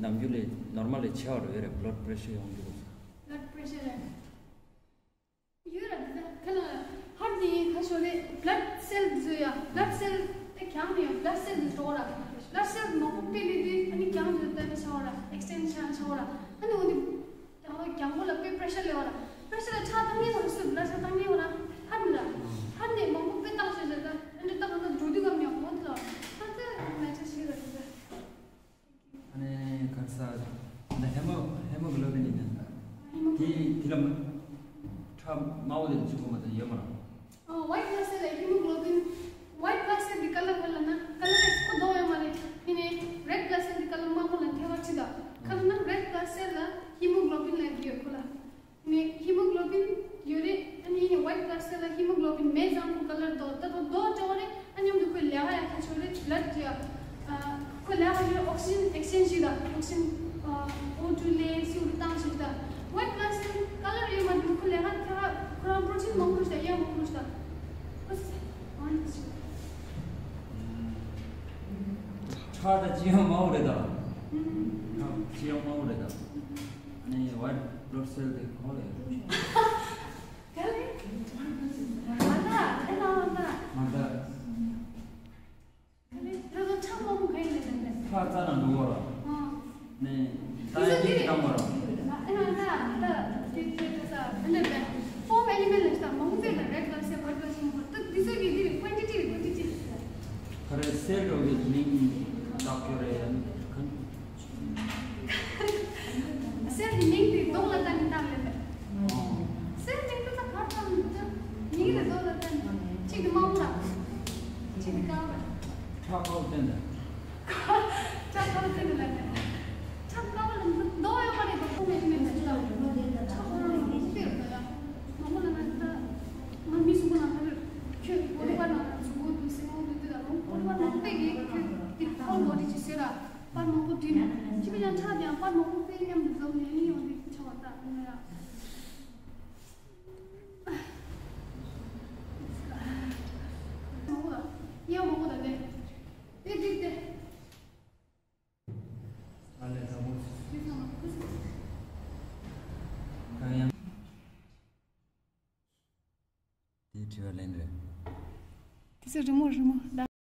ནམ་རྒྱུན་ལས་normal ལས་ཆེ་བ་རེད་རེད་blood pressure ཡོང་དུས་སྐབས་སུ། Blood pressure རེད། ཡོད་ར་དེ་ད་ཁ་ལ་heart དེ་ཁ་ཤོར་རེད། blood cell དེ་ཚོ་ཡ་blood cell དེ་རྒྱང་ནས་ཡ་blood cell དེ་འགྲོ་ར། blood cell མང་པོ་སྤེལ་ལེ་དུས་ཨ་ནི་རྒྱང་དུ་ད་ནི་ཆ་བ་ར་extend ཆ་ཆ་བ་ར་ཨ་ནི་འོ་དེ། རྒྱང་ལ་རྒྱང་པོ་ལ་དཔེ་pressure སླེབས་པ་ར། pressure ལ་ཆགས་བཏང་ངེས་པ་ར་སུ་pressure བཏང་ངེས་པ་ར་ཧར་ནི་ར། ཧར་ནས་མང་པོ་དཔེ་བཏང་ཤེས་ཟེར་ད་ཨ་འདྲ་བཏང་ན་འགྲོ་དུས་གམ་ཡང་མོ་དེ་ལ་ཧར་ཚེ་matter བྱེད་ར་ཟེར། ཨ་ནི་ག་རེ་ཟ། ད་ཧེ་མོ་ཧེ་མོ་གི་ལོ་དེ་ནི་ད་དེ་དེ་ལ་མ་ཁྲག་དམར་པོ་དེ་ལ་བཅུག་གོ་མ་ད་ཡོད་མ་ར། ཨ། white blood cell ལ་hemoglobin། white blood cell གྱི་color ག་ལ་ན་color རེད་ཁོ་མདོག་ཡོད་མ་རེད། དེ་ནས་red blood cell གྱི་color དམར་པོ་ལ་ཐེ་བ་ཁྲི་ད། ག་ལ་ན་red blood cell ལ་hemoglobin ལ་ཡོད་ཁོ་ལ། དེ་ནས་hemoglobin ཡོད་རེད། ཨ་ནི་white blood cell ལ་hemoglobin མེད་ཙང་ཁོ་color མདོག་ད་དོ་མདོག་ཅོག་རེད། ཨ་མཉམ་དུ་ཁོའི་ལས་ཀ་ཡང་ཁ་ཆོ་རེད་blood ཡ། ཁོ་ལས་ཀ་ཡོད་oxygen exchange ཞིག་དང་oxygen ཨ་O two ལས་སུ་རུ་བཏང་ཞིག་དང་white blood cell color ཡོད་མ་འདུག་ཁོ་ལས་ཀ་ཐེ་བ་ཁོ་རང་protein མང་པོ་ཞིག་དང་ཡ་མང་པོ་ཞིག་དང་ཁོ་ཁྲག་དང་ཅི་ཡང་མང་པོ་རེད་དང་ཁྲག་ཅི་ཡང་མང་པོ་རེད་དང་ཨ་ནི་white བློ་གསལ་དེ་གོ་ལེ། ག་ལེ། མ་ད་ཨེ་ན་མ་ད། མ་ད། ག་ལེ་ད་ད་ཁྲག་མང་པོ་ག་ཡིན་ལེ་ད་ད། ཁ་རྩ་ན་འགྲོ་བ་ར། ཨ། ནས་ད་ཡིན་གྱི་དང་བ་ར། ཨེ་ན་ད་ད་དེ་དེ་དེ་ད་ག་ལེ་ད། ཕོམ་ཨེ་ལི་མེན་ལེ་ད་མང་པོ་ད་རེད་ག་ལེ་སེ་བར་ག་ལེ་སེ་མང་པོ་ད་དེ་ཚོ་གི་དེ་ཀོན་ཊི་ཊི་ཀོན་ཊི་ཊི། ག་རེ་སེལ་འགྲོ་གི་མིང་བཏགས་རྒྱུ་རེད། སེལ་གྱི་མིང་དེ་མདོག་ལ་ལྟ་ནས་བཏགས་ལེ་མེད། སེལ་མིང་དེ་ད་གར་བཏགས་ནས་ད་མིང་དེ་མདོག་ལ་ལྟ་ནས་གཅིག་དེ་དམར་པོ་ར། གཅིག་དེ་དཀར་པོ་ར། ཁྲག་ཁོག་བསྟན་ཏེ། ཁྲག་ཁོག་བསྟན་ཏེ་ལ་ལེ། ཁྲག་དཀར་པོ་ལ་མདོག་ཡོད་མ་རེད། མདོག་ཁོག་མེད་མེད་མེད་ད། ཁྲག་ཁོག་རང་མང་པོ་སྟེར་ད་ཡ། མང་པོ་ལ་ན་ད་ང་མི་གསུམ་པོ་ན་ད་རེད། ཁྱོད་བོ་ལི་བར་ན་ན་གཟུགས་པོ་འདུག་སེ་མང་པོ་འདུག་ད་རུང་བོ་ལི་བར་མང་པོ་སྟེར་གི་ཁྱོད་དེ་ཁོ་མོ་དེ་ཅི་ཟེར་ར། པར་མང་པོ་བྲིས་ནས་ཅི་མི་ཡང་ཁྲག་དེ་ཡང་པར་མང་པོ་སྟེར་མཉམ་དུ་འཛོམས་ནས་ཡིན་ཡོང་དེ་ཆ་བ་ད་ང་ཡ། མང་པོ་ད་ཡང་མང་པོ་ད་དེ་དེ་དེ་དེ། ཨ་ལས་ཀ་མོ། དེ་ཚང་མ་ཁུ་སིམ། གང་ཡང་། དེའི་དྲི་བ་ལན་རེད། དེ་ཚོ་རི་མོ་རི་མོ་ད།